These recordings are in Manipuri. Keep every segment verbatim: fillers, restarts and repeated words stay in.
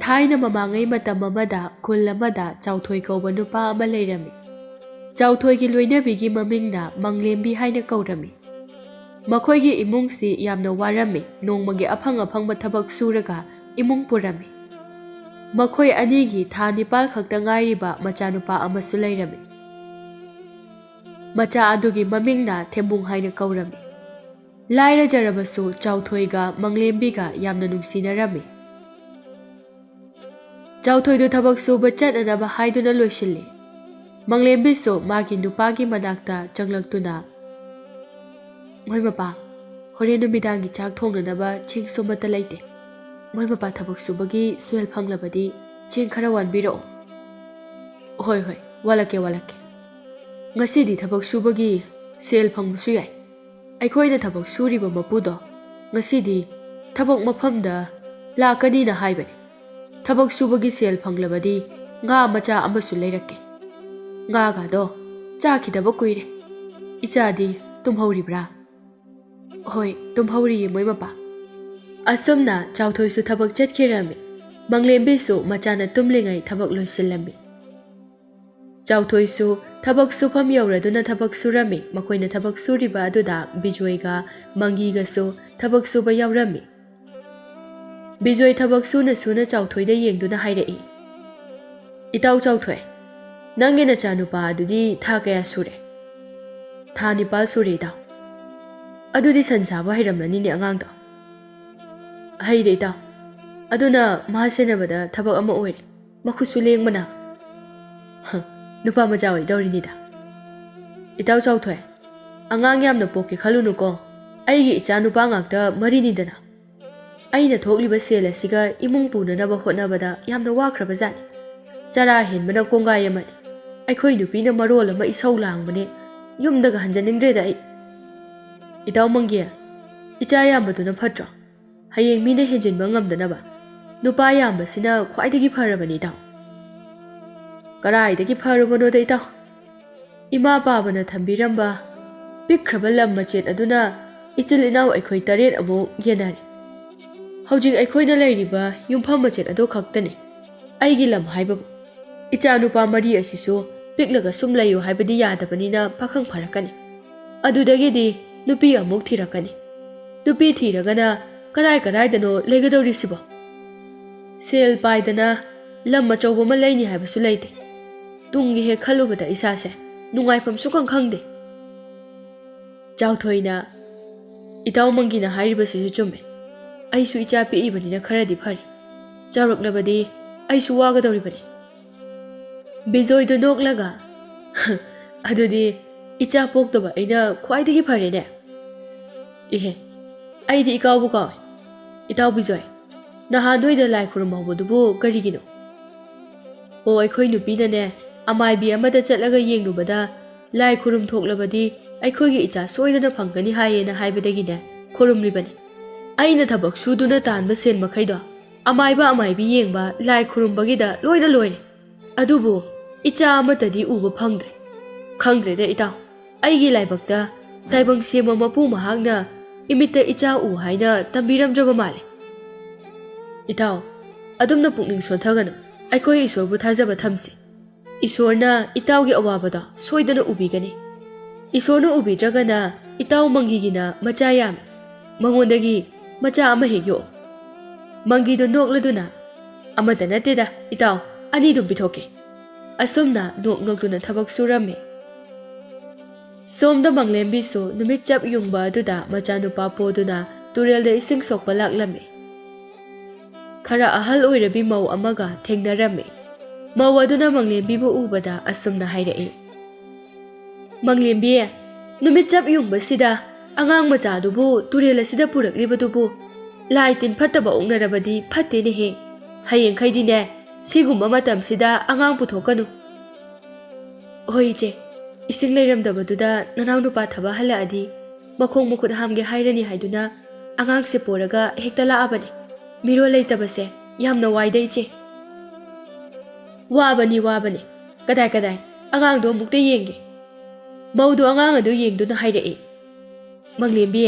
ꯊꯥꯏꯅ ꯃꯃꯥꯡꯉꯩ ꯃꯇꯝ ꯑꯃꯗ ꯈꯨꯜ ꯑꯃꯗ ꯆꯥꯎꯊꯣꯏ ꯀꯧꯕ ꯅꯨꯄꯥ ꯑꯃ ꯂꯩꯔꯝꯃꯤ꯫ ꯆꯥꯎꯊꯣꯏꯒꯤ ꯂꯣꯏꯅꯕꯤꯒꯤ ꯃꯃꯤꯡꯅ ꯃꯪꯂꯦꯝꯕꯤ ꯍꯥꯏꯅ ꯀꯧꯔꯝꯃꯤ꯫ ꯃꯈꯣꯏꯒꯤ ꯏꯃꯨꯡꯁꯤ ꯌꯥꯝꯅ ꯋꯥꯔꯝꯃꯤ꯫ ꯅꯣꯡꯃꯒꯤ ꯑꯐꯪ ꯑꯐꯪꯕ ꯊꯕꯛ ꯁꯨꯔꯒ ꯏꯃꯨꯡ ꯄꯨꯔꯝꯃꯤ꯫ ꯃꯈꯣꯏ ꯑꯅꯤꯒꯤ ꯊꯥ ꯅꯤꯄꯥꯜ ꯈꯛꯇ ꯉꯥꯏꯔꯤꯕ ꯃꯆꯥꯅꯨꯄꯥ ꯑꯃꯁꯨ ꯂꯩꯔꯝꯃꯤ꯫ ꯃꯆꯥ ꯑꯗꯨꯒꯤ ꯃꯃꯤꯡꯅ ꯊꯦꯝꯕꯨꯡ ꯍꯥꯏꯅ ꯀꯧꯔꯝꯃꯤ꯫ ꯂꯥꯏꯔꯖꯔꯕꯁꯨ ꯆꯥꯎꯊꯣꯏꯒ ꯃꯪꯂꯦꯝꯕꯤꯒ ꯌꯥꯝꯅ ꯅꯨꯡꯁꯤꯅꯔꯝꯃꯤ꯫ ꯆꯥꯎꯊꯣꯏꯗꯨ ꯊꯕꯛ ꯁꯨꯕ ꯆꯠꯅꯅꯕ ꯍꯥꯏꯗꯨꯅ ꯂꯣꯏꯁꯤꯜꯂꯤ꯫ ꯃꯪꯂꯦꯝꯕꯤꯁꯨ ꯃꯥꯒꯤ ꯅꯨꯄꯥꯒꯤ ꯃꯅꯥꯛꯇ ꯆꯪꯂꯛꯇꯨꯅ, "ꯃꯣꯏ ꯃꯄꯥ, ꯍꯣꯔꯦꯟ ꯅꯨꯃꯤꯗꯥꯡꯒꯤ ꯆꯥꯛ ꯊꯣꯡꯅꯅꯕ ꯆꯦꯡꯁꯨ ꯑꯃꯠꯇ ꯂꯩꯇꯦ꯫ ꯃꯣꯏ ꯃꯄꯥ ꯊꯕꯛ ꯁꯨꯕꯒꯤ ꯁꯦꯜ ꯐꯪꯂꯕꯗꯤ ꯆꯦꯡ ꯈꯔ ꯋꯥꯟꯕꯤꯔꯛꯑꯣ꯫" "ꯍꯣꯏ, ꯍꯣꯏ, ꯋꯥꯠꯂꯛꯀꯦ, ꯋꯥꯠꯂꯛꯀꯦ꯫ ꯉꯁꯤꯗꯤ ꯊꯕꯛ ꯁꯨꯕꯒꯤ ꯁꯦꯜ ꯐꯪꯕꯁꯨ ꯌꯥꯏ꯫ ꯑꯩꯈꯣꯏꯅ ꯊꯕꯛ ꯁꯨꯔꯤꯕ ꯃꯄꯨꯗꯣ ꯉꯁꯤꯗꯤ ꯊꯕꯛ ꯃꯐꯝꯗ ꯂꯥꯛꯀꯅꯤꯅ ꯍꯥꯏꯕꯅꯤ꯫ ꯊꯕꯛ ꯁꯨꯕꯒꯤ ꯁꯦꯜ ꯐꯪꯂꯕꯗꯤ ꯉꯥ ꯃꯆꯥ ꯑꯃꯁꯨ ꯂꯩꯔꯛꯀꯦ꯫ ꯉꯥꯒꯗꯣ ꯆꯥꯈꯤꯗꯕ ꯀꯨꯏꯔꯦ꯫ ꯏꯆꯥꯗꯤ ꯇꯨꯝꯍꯧꯔꯤꯕ꯭ꯔꯥ?" "ꯍꯣꯏ, ꯇꯨꯝꯍꯧꯔꯤꯌꯦ ꯃꯣꯏ ꯃꯄꯥ꯫" ꯑꯁꯨꯝꯅ ꯆꯥꯎꯊꯣꯏꯁꯨ ꯊꯕꯛ ꯆꯠꯈꯤꯔꯝꯃꯤ꯫ ꯃꯪꯂꯦꯝꯕꯤꯁꯨ ꯃꯆꯥꯅ ꯇꯨꯝꯂꯤꯉꯩ ꯊꯕꯛ ꯂꯣꯏꯁꯤꯜꯂꯝꯃꯤ꯫ ꯆꯥꯎꯊꯣꯏꯁꯨ ꯊꯕꯛ ꯁꯨꯐꯝ ꯌꯧꯔꯗꯨꯅ ꯊꯕꯛ ꯁꯨꯔꯝꯃꯤ꯫ ꯃꯈꯣꯏꯅ ꯊꯕꯛ ꯁꯨꯔꯤꯕ ꯑꯗꯨꯗ ꯕꯤꯖꯣꯏꯒ ꯃꯪꯒꯤꯒꯁꯨ ꯊꯕꯛ ꯁꯨꯕ ꯌꯥꯎꯔꯝꯃꯤ꯫ ꯕꯤꯖꯣꯏ ꯊꯕꯛ ꯁꯨꯅ ꯁꯨꯅ ꯆꯥꯎꯊꯣꯏꯗ ꯌꯦꯡꯗꯨꯅ ꯍꯥꯏꯔꯛꯏ, "ꯏꯇꯥꯎ ꯆꯥꯎꯊꯣꯏ, ꯅꯪꯒꯤ ꯅꯆꯥꯅꯨꯄꯥ ꯑꯗꯨꯗꯤ ꯊꯥ ꯀꯌꯥ ꯁꯨꯔꯦ?" "ꯊꯥ ꯅꯤꯄꯥꯜ ꯁꯨꯔꯦ, ꯏꯇꯥꯎ꯫" "ꯑꯗꯨꯗꯤ ꯁꯟ ꯁꯥꯕ ꯍꯩꯔꯝꯂꯅꯤꯅꯦ ꯑꯉꯥꯡꯗꯣ?" "ꯍꯩꯔꯦ, ꯏꯇꯥꯎ꯫ ꯑꯗꯨꯅ ꯃꯥ ꯁꯦꯟꯅꯕꯗ ꯊꯕꯛ ꯑꯃ ꯑꯣꯏꯔꯦ꯫ ꯃꯈꯨꯠꯁꯨ ꯂꯦꯡꯕꯅ꯫" "ꯍ, ꯅꯨꯄꯥ ꯃꯆꯥ ꯑꯣꯏꯗꯧꯔꯤꯅꯤꯗ꯫" "ꯏꯇꯥꯎ ꯆꯥꯎꯊꯣꯏ, ꯑꯉꯥꯡ ꯌꯥꯝꯅ ꯄꯣꯛꯀꯦ ꯈꯜꯂꯨꯅꯨꯀꯣ꯫ ꯑꯩꯒꯤ ꯏꯆꯥ ꯅꯨꯄꯥ ꯉꯥꯛꯇ ꯃꯔꯤꯅꯤꯗꯅ꯫ ꯑꯩꯅ ꯊꯣꯛꯂꯤꯕ ꯁꯦꯜ ꯑꯁꯤꯒ ꯏꯃꯨꯡ ꯄꯨꯅꯅꯕ ꯍꯣꯠꯅꯕꯗ ꯌꯥꯝꯅ ꯋꯥꯈ꯭ꯔꯕ ꯖꯥꯠꯅꯤ꯫ ꯆꯔꯥ ꯍꯦꯟꯕꯅ ꯀꯣꯡꯒꯥꯏ ꯑꯃꯅꯤ꯫ ꯑꯩꯈꯣꯏ ꯅꯨꯄꯤꯅ ꯃꯔꯣꯜ ꯑꯃ ꯏꯁꯧ ꯂꯥꯡꯕꯅꯦ꯫ ꯌꯨꯝꯗꯒ ꯍꯟꯖꯅꯤꯡꯗ꯭ꯔꯦꯗ ꯑꯩ꯫ ꯏꯇꯥꯎ ꯃꯪꯒꯦ, ꯏꯆꯥ ꯌꯥꯝꯕꯗꯨꯅ ꯐꯠꯇ꯭ꯔꯣ? ꯍꯌꯦꯡ ꯃꯤꯅ ꯍꯦꯟꯖꯤꯟꯕ ꯉꯝꯗꯅꯕ꯫ ꯅꯨꯄꯥ ꯌꯥꯝꯕꯁꯤꯅ ꯈ꯭ꯋꯥꯏꯗꯒꯤ ꯐꯔꯕꯅꯤ, ꯏꯇꯥꯎ꯫" "ꯀꯔꯥꯏꯗꯒꯤ ꯐꯔꯨꯕꯅꯣꯗ, ꯏꯇꯥꯎ? ꯏꯃꯥ ꯄꯥꯕꯅ ꯊꯝꯕꯤꯔꯝꯕ ꯄꯤꯛꯈ꯭ꯔꯕ ꯂꯝ ꯃꯆꯦꯠ ꯑꯗꯨꯅ ꯏꯆꯤꯜ ꯏꯅꯥꯎ ꯑꯩꯈꯣꯏ ꯇꯔꯦꯠ ꯑꯃꯨꯛ ꯌꯦꯟꯅꯔꯦ꯫ ꯍꯧꯖꯤꯛ ꯑꯩꯈꯣꯏꯅ ꯂꯩꯔꯤꯕ ꯌꯨꯝꯐꯝ ꯃꯆꯦꯠ ꯑꯗꯨ ꯈꯛꯇꯅꯤ ꯑꯩꯒꯤ ꯂꯝ ꯍꯥꯏꯕꯕꯨ꯫ ꯏꯆꯥꯅꯨꯄꯥ ꯃꯔꯤ ꯑꯁꯤꯁꯨ ꯄꯤꯛꯂꯒ ꯁꯨꯝ ꯂꯩꯌꯨ ꯍꯥꯏꯕꯗꯤ ꯌꯥꯗꯕꯅꯤꯅ ꯄꯥꯈꯪ ꯐꯔꯛꯀꯅꯤ꯫ ꯑꯗꯨꯗꯒꯤꯗꯤ ꯅꯨꯄꯤ ꯑꯃꯨꯛ ꯊꯤꯔꯛꯀꯅꯤ꯫ ꯅꯨꯄꯤ ꯊꯤꯔꯒꯅ ꯀꯔꯥꯏ ꯀꯔꯥꯏꯗꯅꯣ ꯂꯩꯒꯗꯧꯔꯤꯁꯤꯕꯣ? ꯁꯦꯜ ꯄꯥꯏꯗꯅ ꯂꯝ ꯑꯆꯧꯕ ꯑꯃ ꯂꯩꯅꯤ ꯍꯥꯏꯕꯁꯨ ꯂꯩꯇꯦ꯫ ꯇꯨꯡꯒꯤ ꯍꯦꯛ ꯈꯜꯂꯨꯕꯗ ꯏꯁꯥꯁꯦ ꯅꯨꯡꯉꯥꯏꯐꯝ ꯁꯨꯈꯪ ꯈꯪꯗꯦ꯫ ꯆꯥꯎꯊꯣꯏꯅ, "ꯏꯇꯥꯎ ꯃꯪꯒꯤꯅ ꯍꯥꯏꯔꯤꯕꯁꯤꯁꯨ ꯆꯨꯝꯃꯦ꯫ ꯑꯩꯁꯨ ꯏꯆꯥ ꯄꯤꯛꯏꯕꯅꯤꯅ ꯈꯔꯗꯤ ꯐꯔꯤ꯫ ꯆꯥꯎꯔꯛꯂꯕꯗꯤ ꯑꯩꯁꯨ ꯋꯥꯒꯗꯧꯔꯤꯕꯅꯤ꯫" ꯕꯤꯖꯣꯏꯗꯨ ꯅꯣꯛꯂꯒ, "ꯑꯗꯨꯗꯤ ꯏꯆꯥ ꯄꯣꯛꯇꯕ ꯑꯩꯅ ꯈ꯭ꯋꯥꯏꯗꯒꯤ ꯐꯔꯦꯅꯦ꯫ ꯏꯍꯦ, ꯑꯩꯗꯤ ꯏꯀꯥꯎꯕꯨ ꯀꯥꯎꯏ꯫ ꯏꯇꯥꯎ ꯕꯤꯖꯣꯏ, ꯅꯍꯥꯟ ꯅꯣꯏꯗ ꯂꯥꯏ ꯈꯨꯔꯨꯝꯍꯧꯕꯗꯨꯕꯨ ꯀꯔꯤꯒꯤꯅꯣ?" "ꯑꯣ, ꯑꯩꯈꯣꯏ ꯅꯨꯄꯤꯅꯅꯦ, ꯑꯃꯥꯏꯕꯤ ꯑꯃꯗ ꯆꯠꯂꯒ ꯌꯦꯡꯂꯨꯕꯗ ꯂꯥꯏ ꯈꯨꯔꯨꯝ ꯊꯣꯛꯂꯕꯗꯤ ꯑꯩꯈꯣꯏꯒꯤ ꯏꯆꯥ ꯁꯣꯏꯗꯅ ꯐꯪꯒꯅꯤ ꯍꯥꯏꯌꯦꯅ ꯍꯥꯏꯕꯗꯒꯤꯅꯦ ꯈꯨꯔꯨꯝꯂꯤꯕꯅꯤ꯫ ꯑꯩꯅ ꯊꯕꯛ ꯁꯨꯗꯨꯅ ꯇꯥꯟꯕ ꯁꯦꯟ ꯃꯈꯩꯗꯣ ꯑꯃꯥꯏꯕ ꯑꯃꯥꯏꯕꯤ ꯌꯦꯡꯕ, ꯂꯥꯏ ꯈꯨꯔꯨꯝꯕꯒꯤꯗ ꯂꯣꯏꯅ ꯂꯣꯏꯔꯦ꯫ ꯑꯗꯨꯕꯨ ꯏꯆꯥ ꯑꯃꯠꯇꯗꯤ ꯎꯕ ꯐꯪꯗ꯭ꯔꯦ꯫ ꯈꯪꯗ꯭ꯔꯦꯗ ꯏꯇꯥꯎ, ꯑꯩꯒꯤ ꯂꯥꯏꯕꯛꯇ ꯇꯥꯏꯕꯪ ꯁꯦꯝꯕ ꯃꯄꯨ ꯃꯍꯥꯛꯅ ꯏꯃꯤꯠꯇ ꯏꯆꯥ ꯎ ꯍꯥꯏꯅ ꯇꯝꯕꯤꯔꯝꯗ꯭ꯔꯕ ꯃꯥꯜꯂꯦ꯫" "ꯏꯇꯥꯎ, ꯑꯗꯨꯝꯅ ꯄꯨꯛꯅꯤꯡ ꯁꯣꯟꯊꯒꯅꯨ꯫ ꯑꯩꯈꯣꯏ ꯏꯁꯣꯔꯕꯨ ꯊꯥꯖꯕ ꯊꯝꯁꯤ꯫ ꯏꯁꯣꯔꯅ ꯏꯇꯥꯎꯒꯤ ꯑꯋꯥꯕꯗꯣ ꯁꯣꯏꯗꯅ ꯎꯕꯤꯒꯅꯤ꯫ ꯏꯁꯣꯔꯅ ꯎꯕꯤꯗ꯭ꯔꯒꯅ ꯏꯇꯥꯎ ꯃꯪꯒꯤꯒꯤꯅ ꯃꯆꯥ ꯌꯥꯝꯃꯤ꯫ ꯃꯉꯣꯟꯗꯒꯤ ꯃꯆꯥ ꯑꯃ ꯍꯦꯛ ꯌꯣꯛꯑꯣ꯫" ꯃꯪꯒꯤꯗꯨ ꯅꯣꯛꯂꯗꯨꯅ, "ꯑꯃꯠꯇ ꯅꯠꯇꯦꯗ ꯏꯇꯥꯎ, ꯑꯅꯤ ꯑꯗꯨꯝ ꯄꯤꯊꯣꯛꯀꯦ꯫" ꯑꯁꯨꯝꯅ ꯅꯣꯛ ꯅꯣꯛꯇꯨꯅ ꯊꯕꯛ ꯁꯨꯔꯝꯃꯤ꯫ ꯁꯣꯝꯗ ꯃꯪꯂꯦꯝꯕꯤꯁꯨ ꯅꯨꯃꯤꯠ ꯆꯞ ꯌꯨꯡꯕ ꯑꯗꯨꯗ ꯃꯆꯥꯅꯨꯄꯥ ꯄꯣꯗꯨꯅ ꯇꯨꯔꯦꯜꯗ ꯏꯁꯤꯡ ꯁꯣꯛꯄ ꯂꯥꯛꯂꯝꯃꯤ꯫ ꯈꯔ ꯑꯍꯜ ꯑꯣꯏꯔꯕꯤ ꯃꯧ ꯑꯃꯒ ꯊꯦꯡꯅꯔꯝꯃꯤ꯫ ꯃꯧ ꯑꯗꯨꯅ ꯃꯪꯂꯦꯝꯕꯤꯕꯨ ꯎꯕꯗ ꯑꯁꯨꯝꯅ ꯍꯥꯏꯔꯛꯏ, "ꯃꯪꯂꯦꯝꯕꯤ, ꯅꯨꯃꯤꯠ ꯆꯞ ꯌꯨꯡꯕꯁꯤꯗ ꯑꯉꯥꯡ ꯃꯆꯥꯗꯨꯕꯨ ꯇꯨꯔꯦꯜ ꯑꯁꯤꯗ ꯄꯨꯔꯛꯂꯤꯕꯗꯨꯕꯨ ꯂꯥꯏ ꯇꯤꯟ ꯐꯠꯇꯕ ꯑꯣꯛꯅꯔꯕꯗꯤ ꯐꯠꯇꯦꯅꯦꯍꯦ꯫ ꯍꯌꯦꯡꯈꯩꯗꯤꯅꯦ, ꯁꯤꯒꯨꯝꯕ ꯃꯇꯝꯁꯤꯗ ꯑꯉꯥꯡ ꯄꯨꯊꯣꯛꯀꯅꯨ꯫" "ꯍꯣꯏ ꯏꯆꯦ, ꯏꯁꯤꯡ ꯂꯩꯔꯝꯗꯕꯗꯨꯗ ꯅꯅꯥꯎꯅꯨꯄꯥ ꯊꯕꯛ ꯍꯜꯂꯛꯑꯗꯤ ꯃꯈꯣꯡ ꯃꯈꯨꯠ ꯍꯥꯝꯒꯦ ꯍꯥꯏꯔꯅꯤ ꯍꯥꯏꯗꯨꯅ ꯑꯉꯥꯡꯁꯦ ꯄꯣꯔꯒ ꯍꯦꯛꯇ ꯂꯥꯛꯑꯕꯅꯦ꯫ ꯃꯤꯔꯣꯜ ꯂꯩꯇꯕꯁꯦ ꯌꯥꯝꯅ ꯋꯥꯏꯗ ꯏꯆꯦ꯫" "ꯋꯥꯕꯅꯤ, ꯋꯥꯕꯅꯤ꯫ ꯀꯗꯥꯏ, ꯀꯗꯥꯏ? ꯑꯉꯥꯡꯗꯣ ꯑꯃꯨꯛꯇ ꯌꯦꯡꯒꯦ꯫" ꯃꯧꯗꯣ ꯑꯉꯥꯡ ꯑꯗꯨ ꯌꯦꯡꯗꯨꯅ ꯍꯥꯏꯔꯛꯏ, "ꯃꯪꯂꯦꯝꯕꯤ,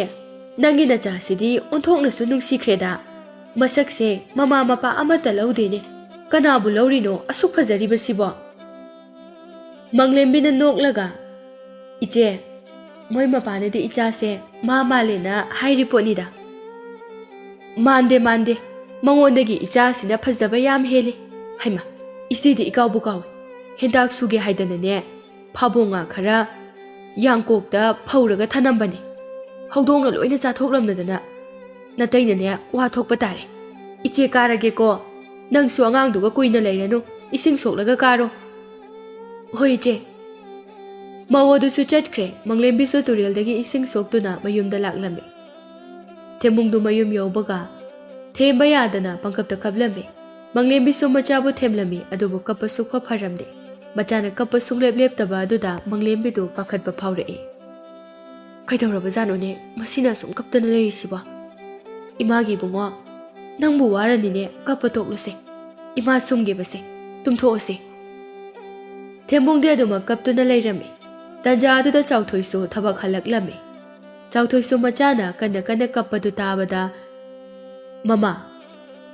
ꯅꯪꯒꯤ ꯅꯆꯥꯁꯤꯗꯤ ꯑꯣꯟꯊꯣꯛꯅꯁꯨ ꯅꯨꯡꯁꯤꯈ꯭ꯔꯦꯗ꯫ ꯃꯁꯛꯁꯦ ꯃꯃꯥ ꯃꯄꯥ ꯑꯃꯠꯇ ꯂꯧꯗꯦꯅꯦ꯫ ꯀꯅꯥꯕꯨ ꯂꯧꯔꯤꯅꯣ ꯑꯁꯨꯛ ꯐꯖꯔꯤꯕꯁꯤꯕꯣ?" ꯃꯪꯂꯦꯝꯕꯤꯅ ꯅꯣꯛꯂꯒ, "ꯏꯆꯦ, ꯃꯣꯏ ꯃꯄꯥꯅꯗꯤ ꯏꯆꯥꯁꯦ ꯃꯥ ꯃꯥꯜꯂꯦꯅ ꯍꯥꯏꯔꯤ ꯄꯣꯠꯅꯤꯗ꯫" "ꯃꯥꯟꯗꯦ, ꯃꯥꯟꯗꯦ꯫ ꯃꯉꯣꯟꯗꯒꯤ ꯏꯆꯥꯁꯤꯅ ꯐꯖꯕ ꯌꯥꯝ ꯍꯦꯜꯂꯤ꯫ ꯍꯩꯃꯥ, ꯏꯆꯦꯗꯤ ꯏꯀꯥꯎꯕꯨ ꯀꯥꯎꯏ꯫ ꯍꯦꯟꯇꯥꯛ ꯁꯨꯒꯦ ꯍꯥꯏꯗꯅꯅꯦ, ꯐꯥꯕꯣꯡ ꯉꯥ ꯈꯔ ꯌꯥꯡꯀꯣꯛꯇ ꯐꯧꯔꯒ ꯊꯅꯝꯕꯅꯤ꯫ ꯍꯧꯗꯣꯡꯅ ꯂꯣꯏꯅ ꯆꯥꯊꯣꯛꯂꯝꯂꯗꯅ ꯅꯇꯩꯅꯅꯦ ꯋꯥ ꯊꯣꯛꯄ ꯇꯥꯔꯦ꯫ ꯏꯆꯦ, ꯀꯥꯔꯒꯦꯀꯣ꯫ ꯅꯪꯁꯨ ꯑꯉꯥꯡꯗꯨꯒ ꯀꯨꯏꯅ ꯂꯩꯔꯅꯨ꯫ ꯏꯁꯤꯡ ꯁꯣꯛꯂꯒ ꯀꯥꯔꯣ꯫" "ꯍꯣꯏ, ꯏꯆꯦ꯫" ꯃꯧ ꯑꯗꯨꯁꯨ ꯆꯠꯈ꯭ꯔꯦ꯫ ꯃꯪꯂꯦꯝꯕꯤꯁꯨ ꯇꯨꯔꯦꯜꯗꯒꯤ ꯏꯁꯤꯡ ꯁꯣꯛꯇꯨꯅ ꯃꯌꯨꯝꯗ ꯂꯥꯛꯂꯝꯃꯤ꯫ ꯊꯦꯝꯕꯨꯡꯗꯨ ꯃꯌꯨꯝ ꯌꯧꯕꯒ ꯊꯦꯝꯕ ꯌꯥꯗꯅ ꯄꯪꯀꯞꯇ ꯀꯞꯂꯝꯃꯤ꯫ ꯃꯪꯂꯦꯝꯕꯤꯁꯨ ꯃꯆꯥꯕꯨ ꯊꯦꯝꯂꯝꯃꯤ, ꯑꯗꯨꯕꯨ ꯀꯞꯄ ꯁꯨꯛꯐ ꯐꯔꯝꯗꯦ꯫ ꯃꯆꯥꯅ ꯀꯞꯄ ꯁꯨꯡꯂꯦꯞ ꯂꯦꯞꯇꯕ ꯑꯗꯨꯗ ꯃꯪꯂꯦꯝꯕꯤꯗꯨ ꯄꯥꯈꯠꯄ ꯐꯥꯎꯔꯛꯏ꯫ "ꯀꯩꯗꯧꯔꯕꯖꯥꯠꯅꯣꯅꯦ ꯃꯁꯤꯅ ꯑꯁꯨꯝ ꯀꯞꯇꯅ ꯂꯩꯔꯤꯁꯤꯕꯣ? ꯏꯃꯥꯒꯤ ꯏꯕꯨꯡꯉꯣ, ꯅꯪꯕꯨ ꯋꯥꯔꯅꯤꯅꯦ, ꯀꯞꯄ ꯇꯣꯛꯂꯨꯁꯦ꯫ ꯏꯃꯥ ꯁꯨꯝꯒꯦꯕꯁꯦ, ꯇꯨꯝꯊꯣꯛꯑꯁꯦ꯫" ꯊꯦꯝꯕꯨꯡꯗꯤ ꯑꯗꯨꯃꯛ ꯀꯞꯇꯨꯅ ꯂꯩꯔꯝꯃꯤ꯫ ꯇꯟꯖꯥ ꯑꯗꯨꯗ ꯆꯥꯎꯊꯣꯏꯁꯨ ꯊꯕꯛ ꯍꯜꯂꯛꯂꯝꯃꯤ꯫ ꯆꯥꯎꯊꯣꯏꯁꯨ ꯃꯆꯥꯅ ꯀꯟꯅ ꯀꯟꯅ ꯀꯞꯄꯗꯨ ꯇꯥꯕꯗ, "ꯃꯃꯥ,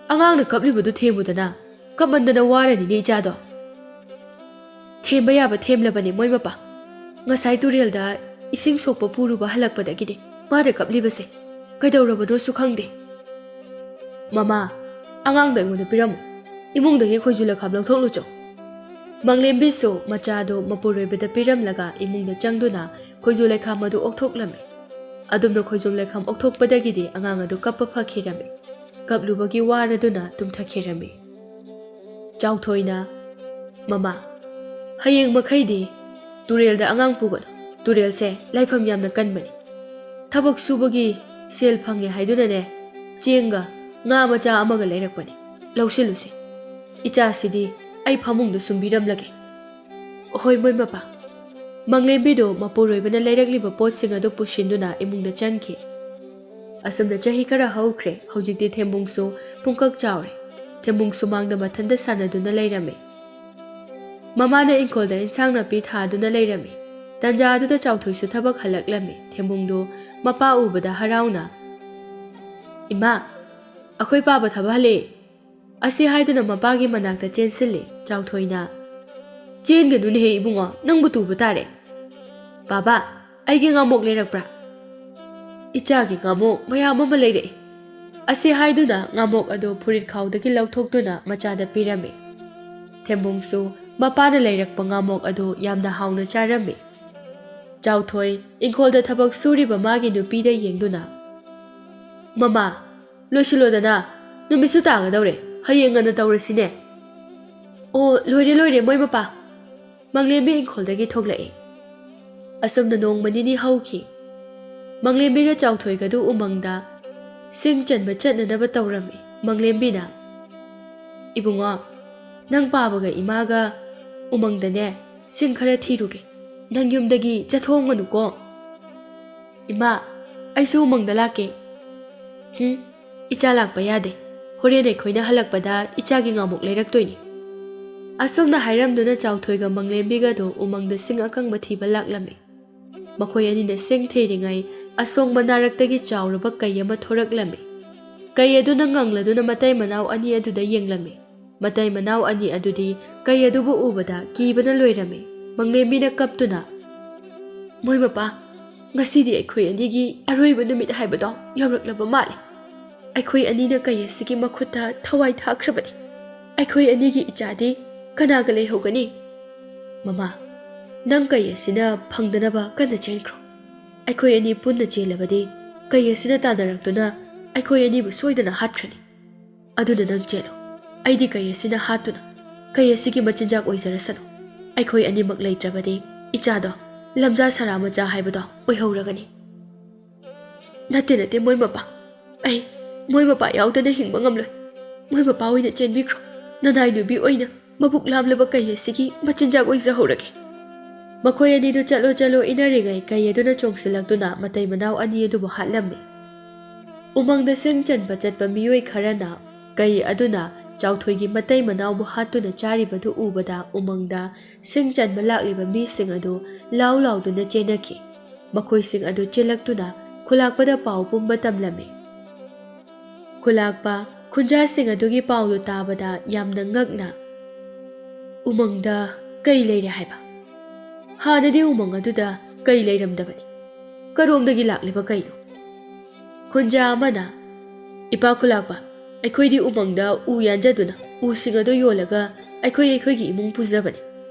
ꯑꯉꯥꯡꯅ ꯀꯞꯂꯤꯕꯗꯨ ꯊꯦꯝꯃꯨꯗꯅ, ꯀꯞꯃꯟꯗꯅ ꯋꯥꯔꯅꯤꯅꯦ ꯏꯆꯥꯗꯣ꯫" "ꯊꯦꯝꯕ ꯌꯥꯕ ꯊꯦꯝꯂꯕꯅꯦ ꯃꯣꯏ ꯃꯄꯥ꯫ ꯉꯁꯥꯏ ꯇꯨꯔꯦꯜꯗ ꯏꯁꯤꯡ ꯁꯣꯛꯄ ꯄꯨꯔꯨꯕ ꯍꯜꯂꯛꯄꯗꯒꯤꯗꯤ ꯃꯥꯅ ꯀꯞꯂꯤꯕꯁꯦ꯫ ꯀꯩꯗꯧꯔꯕꯅꯣꯁꯨ ꯈꯪꯗꯦ꯫" "ꯃꯃꯥ, ꯑꯉꯥꯡꯗ ꯑꯩꯉꯣꯟꯗ ꯄꯤꯔꯝꯃꯨ꯫ ꯏꯃꯨꯡꯗꯒꯤ ꯈꯣꯏꯖꯨ ꯂꯩꯈꯥꯝ ꯂꯧꯊꯣꯛꯂꯨꯆꯣ꯫" ꯃꯪꯂꯦꯝꯕꯤꯁꯨ ꯃꯆꯥꯗꯨ ꯃꯄꯨꯔꯣꯏꯕꯗ ꯄꯤꯔꯝꯂꯒ ꯏꯃꯨꯡꯗ ꯆꯪꯗꯨꯅ ꯈꯣꯏꯖꯨ ꯂꯩꯈꯥꯝ ꯑꯗꯨ ꯑꯣꯛꯊꯣꯛꯂꯝꯃꯤ꯫ ꯑꯗꯨꯝꯅ ꯈꯣꯏꯖꯨ ꯂꯩꯈꯥꯝ ꯑꯣꯛꯊꯣꯛꯄꯗꯒꯤꯗꯤ ꯑꯉꯥꯡ ꯑꯗꯨ ꯀꯞꯄ ꯐꯈꯤꯔꯝꯃꯤ꯫ ꯀꯞꯂꯨꯕꯒꯤ ꯋꯥꯔꯗꯨꯅ ꯇꯨꯝꯊꯈꯤꯔꯝꯃꯤ꯫ ꯆꯥꯎꯊꯣꯏꯅ, "ꯃꯃꯥ, ꯍꯌꯦꯡ ꯃꯈꯩꯗꯤ ꯇꯨꯔꯦꯜꯗ ꯑꯉꯥꯡ ꯄꯨꯒꯅꯨ꯫ ꯇꯨꯔꯦꯜꯁꯦ ꯂꯥꯏꯐꯝ ꯌꯥꯝꯅ ꯀꯟꯕꯅꯤ꯫ ꯊꯕꯛ ꯁꯨꯕꯒꯤ ꯁꯦꯜ ꯐꯪꯉꯦ ꯍꯥꯏꯗꯨꯅꯅꯦ, ꯆꯦꯡꯒ ꯉꯥ ꯃꯆꯥ ꯑꯃꯒ ꯂꯩꯔꯛꯄꯅꯤ꯫ ꯂꯧꯁꯤꯜꯂꯨꯁꯦ꯫ ꯏꯆꯥꯁꯤꯗꯤ ꯑꯩ ꯐꯃꯨꯡꯗ ꯁꯨꯝꯕꯤꯔꯝꯂꯒꯦ꯫" "ꯍꯣꯏ, ꯃꯣꯏ ꯃꯄꯥ꯫" ꯃꯪꯂꯦꯝꯕꯤꯗꯨ ꯃꯄꯨꯔꯣꯏꯕꯅ ꯂꯩꯔꯛꯂꯤꯕ ꯄꯣꯠꯁꯤꯡ ꯑꯗꯨ ꯄꯨꯁꯤꯟꯗꯨꯅ ꯏꯃꯨꯡꯗ ꯆꯪꯈꯤ꯫ ꯑꯁꯨꯝꯅ ꯆꯍꯤ ꯈꯔ ꯍꯧꯈ꯭ꯔꯦ꯫ ꯍꯧꯖꯤꯛꯇꯤ ꯊꯦꯝꯕꯨꯡꯁꯨ ꯄꯨꯡꯀꯛ ꯆꯥꯎꯔꯦ꯫ ꯊꯦꯝꯕꯨꯡ ꯁꯨꯃꯥꯡꯗ ꯃꯊꯟꯇ ꯁꯥꯟꯅꯗꯨꯅ ꯂꯩꯔꯝꯃꯤ꯫ ꯃꯃꯥꯅ ꯏꯪꯈꯣꯜꯗ ꯏꯟꯁꯥꯡ ꯅꯥꯄꯤ ꯊꯥꯗꯨꯅ ꯂꯩꯔꯝꯃꯤ꯫ ꯇꯟꯖꯥ ꯑꯗꯨꯗ ꯆꯥꯎꯊꯣꯏꯁꯨ ꯊꯕꯛ ꯍꯜꯂꯛꯂꯝꯃꯤ꯫ ꯊꯦꯝꯕꯨꯡꯗꯨ ꯃꯄꯥ ꯎꯕꯗ ꯍꯔꯥꯎꯅ, "ꯏꯃꯥ, "ꯑꯩꯈꯣꯏ ꯄꯥꯕ ꯊꯕꯛ ꯍꯜꯂꯛꯑꯦ," ꯑꯁꯤ ꯍꯥꯏꯗꯨꯅ ꯃꯄꯥꯒꯤ ꯃꯅꯥꯛꯇ ꯆꯦꯟꯁꯤꯜꯂꯤ ꯆꯥꯎꯊꯣꯏꯅ꯫ "ꯆꯦꯟꯒꯅꯨꯅꯦꯍꯦ ꯏꯕꯨꯡꯉꯣ, ꯅꯪꯕꯨ ꯇꯨꯕ ꯇꯥꯔꯦ꯫ ꯕꯥꯕꯥ, ꯑꯩꯒꯤ ꯉꯥꯃꯣꯛ ꯂꯩꯔꯛꯄ꯭ꯔꯥ?" "ꯏꯆꯥꯒꯤ ꯉꯥꯃꯣꯛ ꯃꯌꯥꯝ ꯑꯃ ꯂꯩꯔꯛꯏ," ꯑꯁꯤ ꯍꯥꯏꯗꯨꯅ ꯉꯥꯃꯣꯛ ꯑꯗꯨ ꯐꯨꯔꯤꯠ ꯈꯥꯎꯗꯒꯤ ꯂꯧꯊꯣꯛꯇꯨꯅ ꯃꯆꯥꯗ ꯄꯤꯔꯝꯃꯤ꯫ ꯊꯦꯝꯕꯨꯡꯁꯨ ꯃꯄꯥꯅ ꯂꯩꯔꯛꯄ ꯉꯥꯃꯣꯛ ꯑꯗꯨ ꯌꯥꯝꯅ ꯍꯥꯎꯅ ꯆꯥꯔꯝꯃꯤ꯫ ꯆꯥꯎꯊꯣꯏ ꯏꯪꯈꯣꯜꯗ ꯊꯕꯛ ꯁꯨꯔꯤꯕ ꯃꯥꯒꯤ ꯅꯨꯄꯤꯗ ꯌꯦꯡꯗꯨꯅ, "ꯃꯃꯥ, ꯂꯣꯏꯁꯤꯜꯂꯣꯗꯅ, ꯅꯨꯃꯤꯠꯁꯨ ꯇꯥꯒꯗꯧꯔꯦ, ꯍꯌꯦꯡ ꯉꯟꯅ ꯇꯧꯔꯁꯤꯅꯦ꯫" "ꯑꯣ, ꯂꯣꯏꯔꯦ, ꯂꯣꯏꯔꯦ, ꯃꯣꯏ ꯃꯄꯥ꯫" ꯃꯪꯂꯦꯝꯕꯤ ꯏꯪꯈꯣꯜꯗꯒꯤ ꯊꯣꯛꯂꯛꯏ꯫ ꯑꯁꯨꯝꯅ ꯅꯣꯡꯃ ꯅꯤꯅꯤ ꯍꯧꯈꯤ꯫ ꯃꯪꯂꯦꯝꯕꯤꯒ ꯆꯥꯎꯊꯣꯏꯒꯗꯨ ꯎꯃꯪꯗ ꯁꯤꯡ ꯆꯟꯕ ꯆꯠꯅꯅꯕ ꯇꯧꯔꯝꯃꯤ꯫ ꯃꯪꯂꯦꯝꯕꯤꯅ, "ꯏꯕꯨꯡꯉꯣ, ꯅꯪ ꯄꯥꯕꯒ ꯏꯃꯥꯒ ꯎꯃꯪꯗꯅꯦ ꯁꯤꯡ ꯈꯔ ꯊꯤꯔꯨꯒꯦ꯫ ꯅꯪ ꯌꯨꯝꯗꯒꯤ ꯆꯠꯊꯣꯛꯑꯝꯒꯅꯨꯀꯣ꯫" "ꯏꯃꯥ, ꯑꯩꯁꯨ ꯎꯃꯪꯗ ꯂꯥꯛꯀꯦ꯫" "ꯍꯨꯝ, ꯏꯆꯥ ꯂꯥꯛꯄ ꯌꯥꯗꯦ꯫ ꯍꯣꯔꯦꯟ ꯑꯩꯈꯣꯏꯅ ꯍꯜꯂꯛꯄꯗ ꯏꯆꯥꯒꯤ ꯉꯥꯃꯨꯛ ꯂꯩꯔꯛꯇꯣꯏꯅꯤ꯫" ꯑꯁꯨꯝꯅ ꯍꯥꯏꯔꯝꯗꯨꯅ ꯆꯥꯎꯊꯣꯏꯒ ꯃꯪꯂꯦꯝꯕꯤꯒꯗꯣ ꯎꯃꯪꯗ ꯁꯤꯡ ꯑꯀꯪꯕ ꯊꯤꯕ ꯂꯥꯛꯂꯝꯃꯤ꯫ ꯃꯈꯣꯏ ꯑꯅꯤꯅ ꯁꯤꯡ ꯊꯤꯔꯤꯉꯩ ꯑꯁꯣꯡꯕ ꯅꯥꯔꯛꯇꯒꯤ ꯆꯥꯎꯔꯕ ꯀꯩ ꯑꯃ ꯊꯣꯔꯛꯂꯝꯃꯤ꯫ ꯀꯩ ꯑꯗꯨꯅ ꯉꯪꯂꯗꯨꯅ ꯃꯇꯩ ꯃꯅꯥꯎ ꯑꯅꯤ ꯑꯗꯨꯗ ꯌꯦꯡꯂꯝꯃꯤ꯫ ꯃꯇꯩ ꯃꯅꯥꯎ ꯑꯅꯤ ꯑꯗꯨꯗꯤ ꯀꯩ ꯑꯗꯨꯕꯨ ꯎꯕꯗ ꯀꯤꯕꯅ ꯂꯣꯏꯔꯝꯃꯤ꯫ ꯃꯪꯂꯦꯝꯕꯤꯅ ꯀꯞꯇꯨꯅ, "ꯃꯣꯏ ꯃꯄꯥ, ꯉꯁꯤꯗꯤ ꯑꯩꯈꯣꯏ ꯑꯅꯤꯒꯤ ꯑꯔꯣꯏꯕ ꯅꯨꯃꯤꯠ ꯍꯥꯏꯕꯗꯣ ꯌꯧꯔꯛꯂꯕ ꯃꯥꯜꯂꯦ꯫ ꯑꯩꯈꯣꯏ ꯑꯅꯤꯅ ꯀꯩ ꯑꯁꯤꯒꯤ ꯃꯈꯨꯠꯇ ꯊꯋꯥꯏ ꯊꯥꯈ꯭ꯔꯕꯅꯤ꯫ ꯑꯩꯈꯣꯏ ꯑꯅꯤꯒꯤ ꯏꯆꯥꯗꯤ ꯀꯅꯥꯒ ꯂꯩꯍꯧꯒꯅꯤ? ꯃꯃꯥ, ꯅꯪ ꯀꯩ ꯑꯁꯤꯅ ꯐꯪꯗꯅꯕ ꯀꯟꯅ ꯆꯦꯟꯈ꯭ꯔꯣ꯫ ꯑꯩꯈꯣꯏ ꯑꯅꯤ ꯄꯨꯟꯅ ꯆꯦꯜꯂꯕꯗꯤ ꯀꯩ ꯑꯁꯤꯅ ꯇꯥꯟꯅꯔꯛꯇꯨꯅ ꯑꯩꯈꯣꯏ ꯑꯅꯤꯕꯨ ꯁꯣꯏꯗꯅ ꯍꯥꯠꯈ꯭ꯔꯅꯤ꯫ ꯑꯗꯨꯅ ꯅꯪ ꯆꯦꯜꯂꯨ꯫ ꯑꯩꯗꯤ ꯀꯩ ꯑꯁꯤꯅ ꯍꯥꯠꯇꯨꯅ ꯀꯩ ꯑꯁꯤꯒꯤ ꯃꯆꯤꯟꯖꯥꯛ ꯑꯣꯏꯖꯔꯁꯅꯨ꯫ ꯑꯩꯈꯣꯏ ꯑꯅꯤꯃꯛ ꯂꯩꯇ꯭ꯔꯕꯗꯤ ꯏꯆꯥꯗꯣ ꯂꯝꯖꯥ ꯁꯔꯥ ꯃꯆꯥ ꯍꯥꯏꯕꯗꯣ ꯑꯣꯏꯍꯧꯔꯒꯅꯤ꯫" "ꯅꯠꯇꯦ, ꯅꯠꯇꯦ, ꯃꯣꯏ ꯃꯄꯥ꯫ ꯑꯩ ꯃꯣꯏ ꯃꯄꯥ ꯌꯥꯎꯗꯅ ꯍꯤꯡꯕ ꯉꯝꯂꯣꯏ꯫ ꯃꯣꯏ ꯃꯄꯥ ꯑꯣꯏꯅ ꯆꯦꯟꯕꯤꯈ꯭ꯔꯣ꯫ ꯅꯅꯥꯏ ꯅꯨꯄꯤ ꯑꯣꯏꯅ ꯃꯕꯨꯛ ꯂꯥꯝꯂꯕ ꯀꯩ ꯑꯁꯤꯒꯤ ꯃꯆꯤꯟꯖꯥꯛ ꯑꯣꯏꯖꯍꯧꯔꯒꯦ꯫" ꯃꯈꯣꯏ ꯑꯅꯤꯗꯨ ꯆꯠꯂꯣ ꯆꯠꯂꯣ ꯏꯟꯅꯔꯤꯉꯩ ꯀꯩ ꯑꯗꯨꯅ ꯆꯣꯡꯁꯤꯜꯂꯛꯇꯨꯅ ꯃꯇꯩ ꯃꯅꯥꯎ ꯑꯅꯤ ꯑꯗꯨꯕꯨ ꯍꯥꯠꯂꯝꯃꯤ꯫ ꯎꯃꯪꯗ ꯁꯤꯡ ꯆꯟꯕ ꯆꯠꯄ ꯃꯤꯑꯣꯏ ꯈꯔꯅ ꯀꯩ ꯑꯗꯨꯅ ꯆꯥꯎꯊꯣꯏꯒꯤ ꯃꯇꯩ ꯃꯅꯥꯎꯕꯨ ꯍꯥꯠꯇꯨꯅ ꯆꯥꯔꯤꯕꯗꯨ ꯎꯕꯗ ꯎꯃꯪꯗ ꯁꯤꯡ ꯆꯟꯕ ꯂꯥꯛꯂꯤꯕ ꯃꯤꯁꯤꯡ ꯑꯗꯨ ꯂꯥꯎ ꯂꯥꯎꯗꯨꯅ ꯆꯦꯟꯅꯈꯤ꯫ ꯃꯈꯣꯏꯁꯤꯡ ꯑꯗꯨ ꯆꯦꯜꯂꯛꯇꯨꯅ ꯈꯨꯂꯥꯛꯄꯗ ꯄꯥꯎ ꯄꯨꯝꯕ ꯇꯝꯂꯝꯃꯤ꯫ ꯈꯨꯂꯥꯛꯄ ꯈꯨꯟꯖꯥꯁꯤꯡ ꯑꯗꯨꯒꯤ ꯄꯥꯎꯗꯨ ꯇꯥꯕꯗ ꯌꯥꯝꯅ ꯉꯛꯅ, "ꯎꯃꯪꯗ ꯀꯩ ꯂꯩꯔꯦ ꯍꯥꯏꯕ? ꯍꯥꯟꯅꯗꯤ ꯎꯃꯪ ꯑꯗꯨꯗ ꯀꯩ ꯂꯩꯔꯝꯗꯕꯅꯤ? ꯀꯔꯣꯝꯗꯒꯤ ꯂꯥꯛꯂꯤꯕ ꯀꯩꯅꯣ?" ꯈꯨꯟꯖꯥ ꯑꯃꯅ, "ꯏꯄꯥ ꯈꯨꯂꯥꯛꯄ, ꯑꯩꯈꯣꯏꯗꯤ ꯎꯃꯪꯗ ꯎ ꯌꯥꯟꯖꯗꯨꯅ ꯎꯁꯤꯡ ꯑꯗꯨ ꯌꯣꯜꯂꯒ ꯑꯩꯈꯣꯏ ꯑꯩꯈꯣꯏꯒꯤ ꯏꯃꯨꯡ ꯄꯨꯖꯕꯅꯤ꯫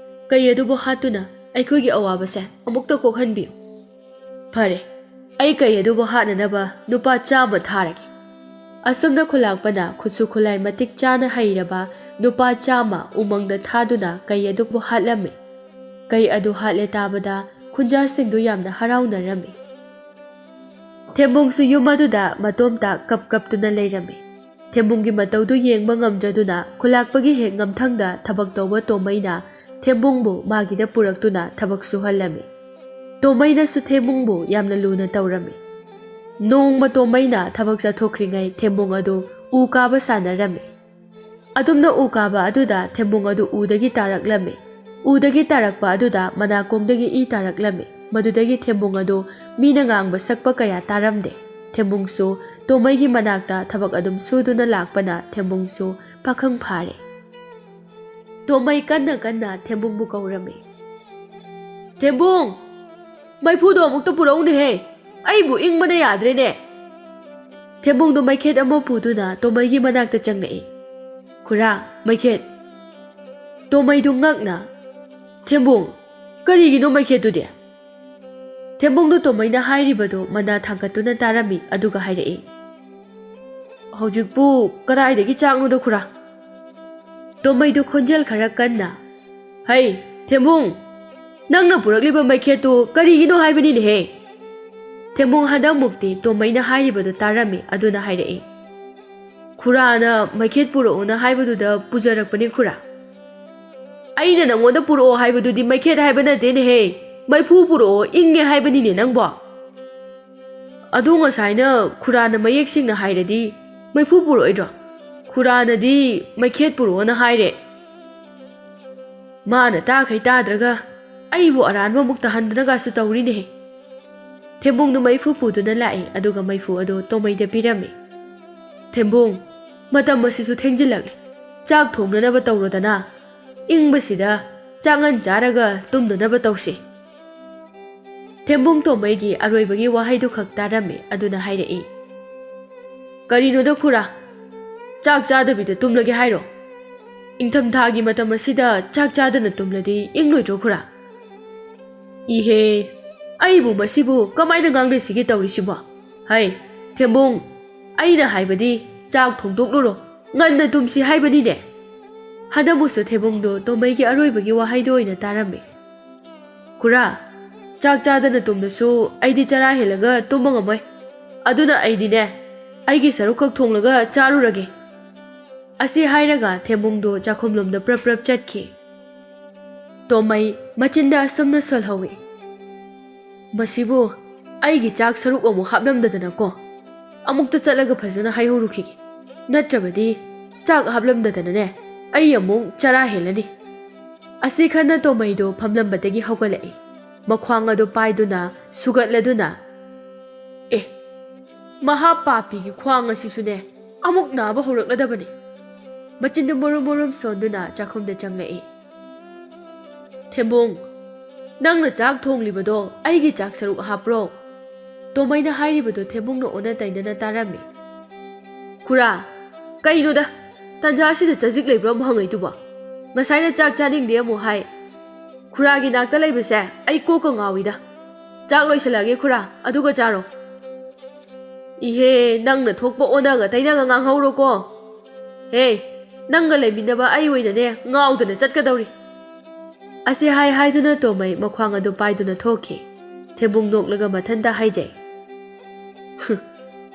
ꯀꯩ ꯑꯗꯨꯕꯨ ꯍꯥꯠꯇꯨꯅ ꯑꯩꯈꯣꯏꯒꯤ ꯑꯋꯥꯕꯁꯦ ꯑꯃꯨꯛꯇ ꯀꯣꯛꯍꯟꯕꯤꯌꯨ꯫ ꯐꯔꯦ, ꯑꯩ ꯀꯩ ꯑꯗꯨꯕꯨ ꯍꯥꯠꯅꯅꯕ ꯅꯨꯄꯥ ꯆꯥꯝꯃ ꯊꯥꯔꯒꯦ꯫" ꯑꯁꯨꯝꯅ ꯈꯨꯂꯥꯛꯄꯅ ꯈꯨꯠꯁꯨ ꯈꯨꯠꯂꯥꯏ ꯃꯇꯤꯛ ꯆꯥꯅ ꯍꯩꯔꯕ ꯅꯨꯄꯥ ꯆꯥꯝꯃ ꯎꯃꯪꯗ ꯊꯥꯗꯨꯅ ꯀꯩ ꯑꯗꯨꯕꯨ ꯍꯥꯠꯂꯝꯃꯤ꯫ ꯀꯩ ꯑꯗꯨ ꯍꯥꯠꯂꯦ ꯇꯥꯕꯗ ꯈꯨꯟꯖꯥꯁꯤꯡꯗꯨ ꯌꯥꯝꯅ ꯍꯔꯥꯎꯅꯔꯝꯃꯤ꯫ ꯊꯦꯝꯕꯨꯡꯁꯨ ꯌꯨꯝ ꯑꯗꯨꯗ ꯃꯇꯣꯝꯇ ꯀꯞ ꯀꯞꯇꯨꯅ ꯂꯩꯔꯝꯃꯤ꯫ ꯊꯦꯝꯕꯨꯡꯒꯤ ꯃꯇꯧꯗꯨ ꯌꯦꯡꯕ ꯉꯝꯗ꯭ꯔꯗꯨꯅ ꯈꯨꯂꯥꯛꯄꯒꯤ ꯍꯦꯛ ꯉꯝꯊꯪꯗ ꯊꯕꯛ ꯇꯧꯕ ꯇꯣꯃꯩꯅ ꯊꯦꯝꯕꯨꯡꯕꯨ ꯃꯥꯒꯤꯗ ꯄꯨꯔꯛꯇꯨꯅ ꯊꯕꯛ ꯁꯨꯍꯜꯂꯝꯃꯤ꯫ ꯇꯣꯃꯩꯅꯁꯨ ꯊꯦꯝꯕꯨꯡꯕꯨ ꯌꯥꯝꯅ ꯂꯨꯅ ꯇꯧꯔꯝꯃꯤ꯫ ꯅꯣꯡꯃ ꯇꯣꯃꯩꯅ ꯊꯕꯛ ꯆꯠꯊꯣꯛꯈ꯭ꯔꯤꯉꯩ ꯊꯦꯝꯕꯨꯡ ꯑꯗꯨ ꯎ ꯀꯥꯕ ꯁꯥꯟꯅꯔꯝꯃꯤ꯫ ꯑꯗꯨꯝꯅ ꯎ ꯀꯥꯕ ꯑꯗꯨꯗ ꯊꯦꯝꯕꯨꯡ ꯑꯗꯨ ꯎꯗꯒꯤ ꯇꯥꯔꯛꯂꯝꯃꯤ꯫ ꯎꯗꯒꯤ ꯇꯥꯔꯛꯄ ꯑꯗꯨꯗ ꯃꯅꯥꯀꯣꯡꯗꯒꯤ ꯏ ꯇꯥꯔꯛꯂꯝꯃꯤ꯫ ꯃꯗꯨꯗꯒꯤ ꯊꯦꯝꯕꯨꯡ ꯑꯗꯨ ꯃꯤꯅ ꯉꯥꯡꯕ ꯁꯛꯄ ꯀꯌꯥ ꯇꯥꯔꯝꯗꯦ꯫ ꯊꯦꯝꯕꯨꯡꯁꯨ ꯇꯣꯃꯩꯒꯤ ꯃꯅꯥꯛꯇ ꯊꯕꯛ ꯑꯗꯨꯝ ꯁꯨꯗꯨꯅ ꯂꯥꯛꯄꯅ ꯊꯦꯝꯕꯨꯡꯁꯨ ꯄꯥꯈꯪ ꯐꯥꯔꯦ꯫ ꯇꯣꯃꯩ ꯀꯟꯅ ꯀꯟꯅ ꯊꯦꯝꯕꯨꯡꯕꯨ ꯀꯧꯔꯝꯃꯤ꯫ "ꯊꯦꯝꯕꯨꯡ, ꯃꯩꯐꯨꯗꯣ ꯑꯃꯨꯛꯇ ꯄꯨꯔꯛꯎꯅꯦꯍꯦ, ꯑꯩꯕꯨ ꯏꯪꯕꯅ ꯌꯥꯗ꯭ꯔꯦꯅꯦ꯫" ꯊꯦꯝꯕꯨꯡꯗꯣ ꯃꯩꯈꯦꯠ ꯑꯃ ꯄꯨꯗꯨꯅ ꯇꯣꯃꯩꯒꯤ ꯃꯅꯥꯛꯇ ꯆꯪꯂꯛꯏ꯫ "ꯈꯨꯔꯥ, ꯃꯩꯈꯦꯠ꯫" ꯇꯣꯃꯩꯗꯨ ꯉꯛꯅ, "ꯊꯦꯝꯕꯨꯡ, ꯀꯔꯤꯒꯤꯅꯣ ꯃꯩꯈꯦꯠꯇꯨꯗꯤ?" ꯊꯦꯝꯕꯨꯡꯗꯨ ꯇꯣꯃꯩꯅ ꯍꯥꯏꯔꯤꯕꯗꯨ ꯃꯅꯥ ꯊꯥꯡꯒꯠꯇꯨꯅ ꯇꯥꯔꯝꯃꯤ, ꯑꯗꯨꯒ ꯍꯥꯏꯔꯛꯏ, "ꯍꯧꯖꯤꯛꯄꯨ ꯀꯗꯥꯏꯗꯒꯤ ꯆꯥꯛꯅꯣꯗ ꯈꯨꯔꯥ?" ꯇꯣꯃꯩꯗꯨ ꯈꯣꯟꯖꯦꯜ ꯈꯔ ꯀꯟꯅ, "ꯍꯩ, ꯊꯦꯝꯕꯨꯡ, ꯅꯪꯅ ꯄꯨꯔꯛꯂꯤꯕ ꯃꯩꯈꯦꯠꯇꯨ ꯀꯔꯤꯒꯤꯅꯣ ꯍꯥꯏꯕꯅꯤꯅꯦꯍꯦ?" ꯊꯦꯝꯕꯨꯡ ꯍꯟꯗꯛꯃꯨꯛꯇꯤ ꯇꯣꯃꯩꯅ ꯍꯥꯏꯔꯤꯕꯗꯨ ꯇꯥꯔꯝꯃꯤ, ꯑꯗꯨꯅ ꯍꯥꯏꯔꯛꯏ, "ꯈꯨꯔꯥꯅ ꯃꯩꯈꯦꯠ ꯄꯨꯔꯛꯎꯅ ꯍꯥꯏꯕꯗꯨꯗ ꯄꯨꯖꯔꯛꯄꯅꯤ ꯈꯨꯔꯥ꯫" "ꯑꯩꯅ ꯅꯪꯉꯣꯟꯗ ꯄꯨꯔꯛꯑꯣ ꯍꯥꯏꯕꯗꯨꯗꯤ ꯃꯩꯈꯦꯠ ꯍꯥꯏꯕ ꯅꯠꯇꯦꯅꯦꯍꯦ, ꯃꯩꯐꯨ ꯄꯨꯔꯛꯑꯣ, ꯏꯪꯉꯦ ꯍꯥꯏꯕꯅꯤꯅꯦ ꯅꯪꯕꯣ꯫" "ꯑꯗꯨ ꯉꯁꯥꯏꯅ ꯈꯨꯔꯥꯅ ꯃꯌꯦꯛ ꯁꯦꯡꯅ ꯍꯥꯏꯔꯗꯤ ꯃꯩꯐꯨ ꯄꯨꯔꯛꯑꯣꯏꯗ꯭ꯔꯣ? ꯈꯨꯔꯥꯅꯗꯤ ꯃꯩꯈꯦꯠ ꯄꯨꯔꯛꯑꯣꯅ ꯍꯥꯏꯔꯦ꯫ ꯃꯥꯅ ꯇꯥꯈꯩ ꯇꯥꯗ꯭ꯔꯒ ꯑꯩꯕꯨ ꯑꯔꯥꯟꯕ ꯑꯃꯨꯛ ꯇꯥꯍꯟꯗꯅꯒꯁꯨ ꯇꯧꯔꯤꯅꯦꯍꯦ꯫" ꯊꯦꯝꯕꯨꯡꯗꯨ ꯃꯩꯐꯨ ꯄꯨꯗꯨꯅ ꯂꯥꯛꯏ, ꯑꯗꯨꯒ ꯃꯩꯐꯨ ꯑꯗꯨ ꯇꯣꯃꯩꯗ ꯄꯤꯔꯝꯃꯤ꯫ "ꯊꯦꯝꯕꯨꯡ, ꯃꯇꯝ ꯑꯁꯤꯁꯨ ꯊꯦꯡꯖꯤꯜꯂꯛꯂꯦ꯫ ꯆꯥꯛ ꯊꯣꯡꯅꯅꯕ ꯇꯧꯔꯣꯗꯅ꯫ ꯏꯪꯕꯁꯤꯗ ꯆꯥꯛꯉꯟ ꯆꯥꯔꯒ ꯇꯨꯝꯅꯅꯕ ꯇꯧꯁꯤ꯫" ꯊꯦꯝꯕꯨꯡ ꯇꯣꯃꯩꯒꯤ ꯑꯔꯣꯏꯕꯒꯤ ꯋꯥꯍꯩꯗꯨ ꯈꯛ ꯇꯥꯔꯝꯃꯤ꯫ ꯑꯗꯨꯅ ꯍꯥꯏꯔꯛꯏ, "ꯀꯔꯤꯅꯣꯗ ꯈꯨꯔꯥ? ꯆꯥꯛ ꯆꯥꯗꯕꯤꯗ ꯇꯨꯝꯂꯒꯦ ꯍꯥꯏꯔꯣ? ꯏꯪꯊꯝꯊꯥꯒꯤ ꯃꯇꯝ ꯑꯁꯤꯗ ꯆꯥꯛ ꯆꯥꯗꯅ ꯇꯨꯝꯂꯗꯤ ꯏꯪꯂꯣꯏꯗ꯭ꯔꯣ ꯈꯨꯔꯥ?" "ꯏꯍꯦ, ꯑꯩꯕꯨ ꯃꯁꯤꯕꯨ ꯀꯃꯥꯏꯅ ꯉꯥꯡꯅꯁꯤꯒꯦ ꯇꯧꯔꯤꯁꯤꯕꯣ? ꯍꯩ, ꯊꯦꯝꯕꯨꯡ, ꯑꯩꯅ ꯍꯥꯏꯕꯗꯤ ꯆꯥꯛ ꯊꯣꯡꯗꯣꯛꯂꯨꯔꯣ, ꯉꯟꯅ ꯇꯨꯝꯁꯤ ꯍꯥꯏꯕꯅꯤꯅꯦ꯫" ꯍꯟꯗꯛꯃꯨꯛꯁꯨ ꯊꯦꯝꯕꯨꯡꯗꯣ ꯇꯣꯃꯩꯒꯤ ꯑꯔꯣꯏꯕꯒꯤ ꯋꯥꯍꯩꯗꯣ ꯑꯣꯏꯅ ꯇꯥꯔꯝꯃꯤ꯫ "ꯈꯨꯔꯥ, ꯆꯥꯛ ꯆꯥꯗꯅ ꯇꯨꯝꯂꯁꯨ ꯑꯩꯗꯤ ꯆꯔꯥ ꯍꯦꯜꯂꯒ ꯇꯨꯝꯕ ꯉꯝꯃꯣꯏ꯫ ꯑꯗꯨꯅ ꯑꯩꯗꯤꯅꯦ, ꯑꯩꯒꯤ ꯁꯔꯨꯛꯈꯛ ꯊꯣꯡꯂꯒ ꯆꯥꯔꯨꯔꯒꯦ꯫" ꯑꯁꯤ ꯍꯥꯏꯔꯒ ꯊꯦꯝꯕꯨꯡꯗꯣ ꯆꯥꯛꯈꯨꯝꯂꯣꯝꯗ ꯄ꯭ꯔꯞ ꯄ꯭ꯔꯞ ꯆꯠꯈꯤ꯫ ꯇꯣꯃꯩ ꯃꯆꯤꯟꯗ ꯑꯁꯨꯝꯅ ꯁꯣꯜꯍꯧꯏ, "ꯃꯁꯤꯕꯨ ꯑꯩꯒꯤ ꯆꯥꯛ ꯁꯔꯨꯛ ꯑꯃꯨꯛ ꯍꯥꯞꯂꯝꯗꯗꯅꯀꯣ꯫ ꯑꯃꯨꯛꯇ ꯆꯠꯂꯒ ꯐꯖꯅ ꯍꯥꯏꯍꯧꯔꯨꯈꯤꯒꯦ꯫ ꯅꯠꯇ꯭ꯔꯕꯗꯤ ꯆꯥꯛ ꯍꯥꯞꯂꯝꯗꯗꯅꯅꯦ, ꯑꯩ ꯑꯃꯨꯛ ꯆꯔꯥ ꯍꯦꯜꯂꯅꯤ꯫" ꯑꯁꯤ ꯈꯟꯅ ꯇꯣꯃꯩꯗꯣ ꯐꯝꯂꯝꯕꯗꯒꯤ ꯍꯧꯒꯠꯂꯛꯏ꯫ ꯃꯈ꯭ꯋꯥꯡ ꯑꯗꯨ ꯄꯥꯏꯗꯨꯅ, ꯁꯨꯒꯠꯂꯗꯨꯅ, "ꯑꯦ, ꯃꯍꯥ ꯄꯥꯄꯤꯒꯤ ꯈ꯭ꯋꯥꯡ ꯑꯁꯤꯁꯨꯅꯦ, ꯑꯃꯨꯛ ꯅꯥꯕ ꯍꯧꯔꯛꯂꯗꯕꯅꯤ꯫" ꯃꯆꯤꯟꯗꯨ ꯃꯨꯔꯨꯝ ꯃꯨꯔꯨꯝ ꯁꯣꯟꯗꯨꯅ ꯆꯥꯛꯈꯨꯝꯗ ꯆꯪꯂꯛꯏ꯫ "ꯊꯦꯝꯕꯨꯡ, ꯅꯪꯅ ꯆꯥꯛ ꯊꯣꯡꯂꯤꯕꯗꯣ ꯑꯩꯒꯤ ꯆꯥꯛ ꯁꯔꯨꯛ ꯍꯥꯞꯄ꯭ꯔꯣ?" ꯇꯣꯃꯩꯅ ꯍꯥꯏꯔꯤꯕꯗꯨ ꯊꯦꯝꯕꯨꯡꯅ ꯑꯣꯟꯅ ꯇꯩꯅꯅ ꯇꯥꯔꯝꯃꯤ꯫ "ꯈꯨꯔꯥ, ꯀꯩꯅꯣꯗ, ꯇꯟꯖꯥ ꯑꯁꯤꯗ ꯆꯖꯤꯛ ꯂꯩꯕ꯭ꯔꯣ ꯑꯃꯨꯛ ꯍꯪꯉꯛꯏꯗꯨꯕꯣ? ꯉꯁꯥꯏꯅ ꯆꯥꯛ ꯆꯥꯅꯤꯡꯗꯦ ꯑꯃꯨꯛ ꯍꯥꯏ꯫ ꯈꯨꯔꯥꯒꯤ ꯅꯥꯛꯇ ꯂꯩꯕꯁꯦ ꯑꯩ ꯀꯣꯛꯀ ꯉꯥꯎꯏꯗ꯫ ꯆꯥꯛ ꯂꯣꯏꯁꯤꯜꯂꯛꯑꯒꯦ ꯈꯨꯔꯥ, ꯑꯗꯨꯒ ꯆꯥꯔꯣ꯫" "ꯏꯍꯦ, ꯅꯪꯅ ꯊꯣꯛꯄ ꯑꯣꯟꯅꯒ ꯇꯩꯅꯒ ꯉꯥꯡꯍꯧꯔꯣꯀꯣ꯫ ꯍꯦ, ꯅꯪꯒ ꯂꯩꯃꯤꯟꯅꯕ ꯑꯩ ꯑꯣꯏꯅꯅꯦ ꯉꯥꯎꯗꯅ ꯆꯠꯀꯗꯧꯔꯤ꯫" ꯑꯁꯤ ꯍꯥꯏ ꯍꯥꯏꯗꯨꯅ ꯇꯣꯃꯩ ꯃꯈ꯭ꯋꯥꯡ ꯑꯗꯨ ꯄꯥꯏꯗꯨꯅ ꯊꯣꯛꯈꯤ꯫ ꯊꯦꯝꯕꯨꯡ ꯅꯣꯛꯂꯒ ꯃꯊꯟꯇ ꯍꯥꯏꯖꯩ,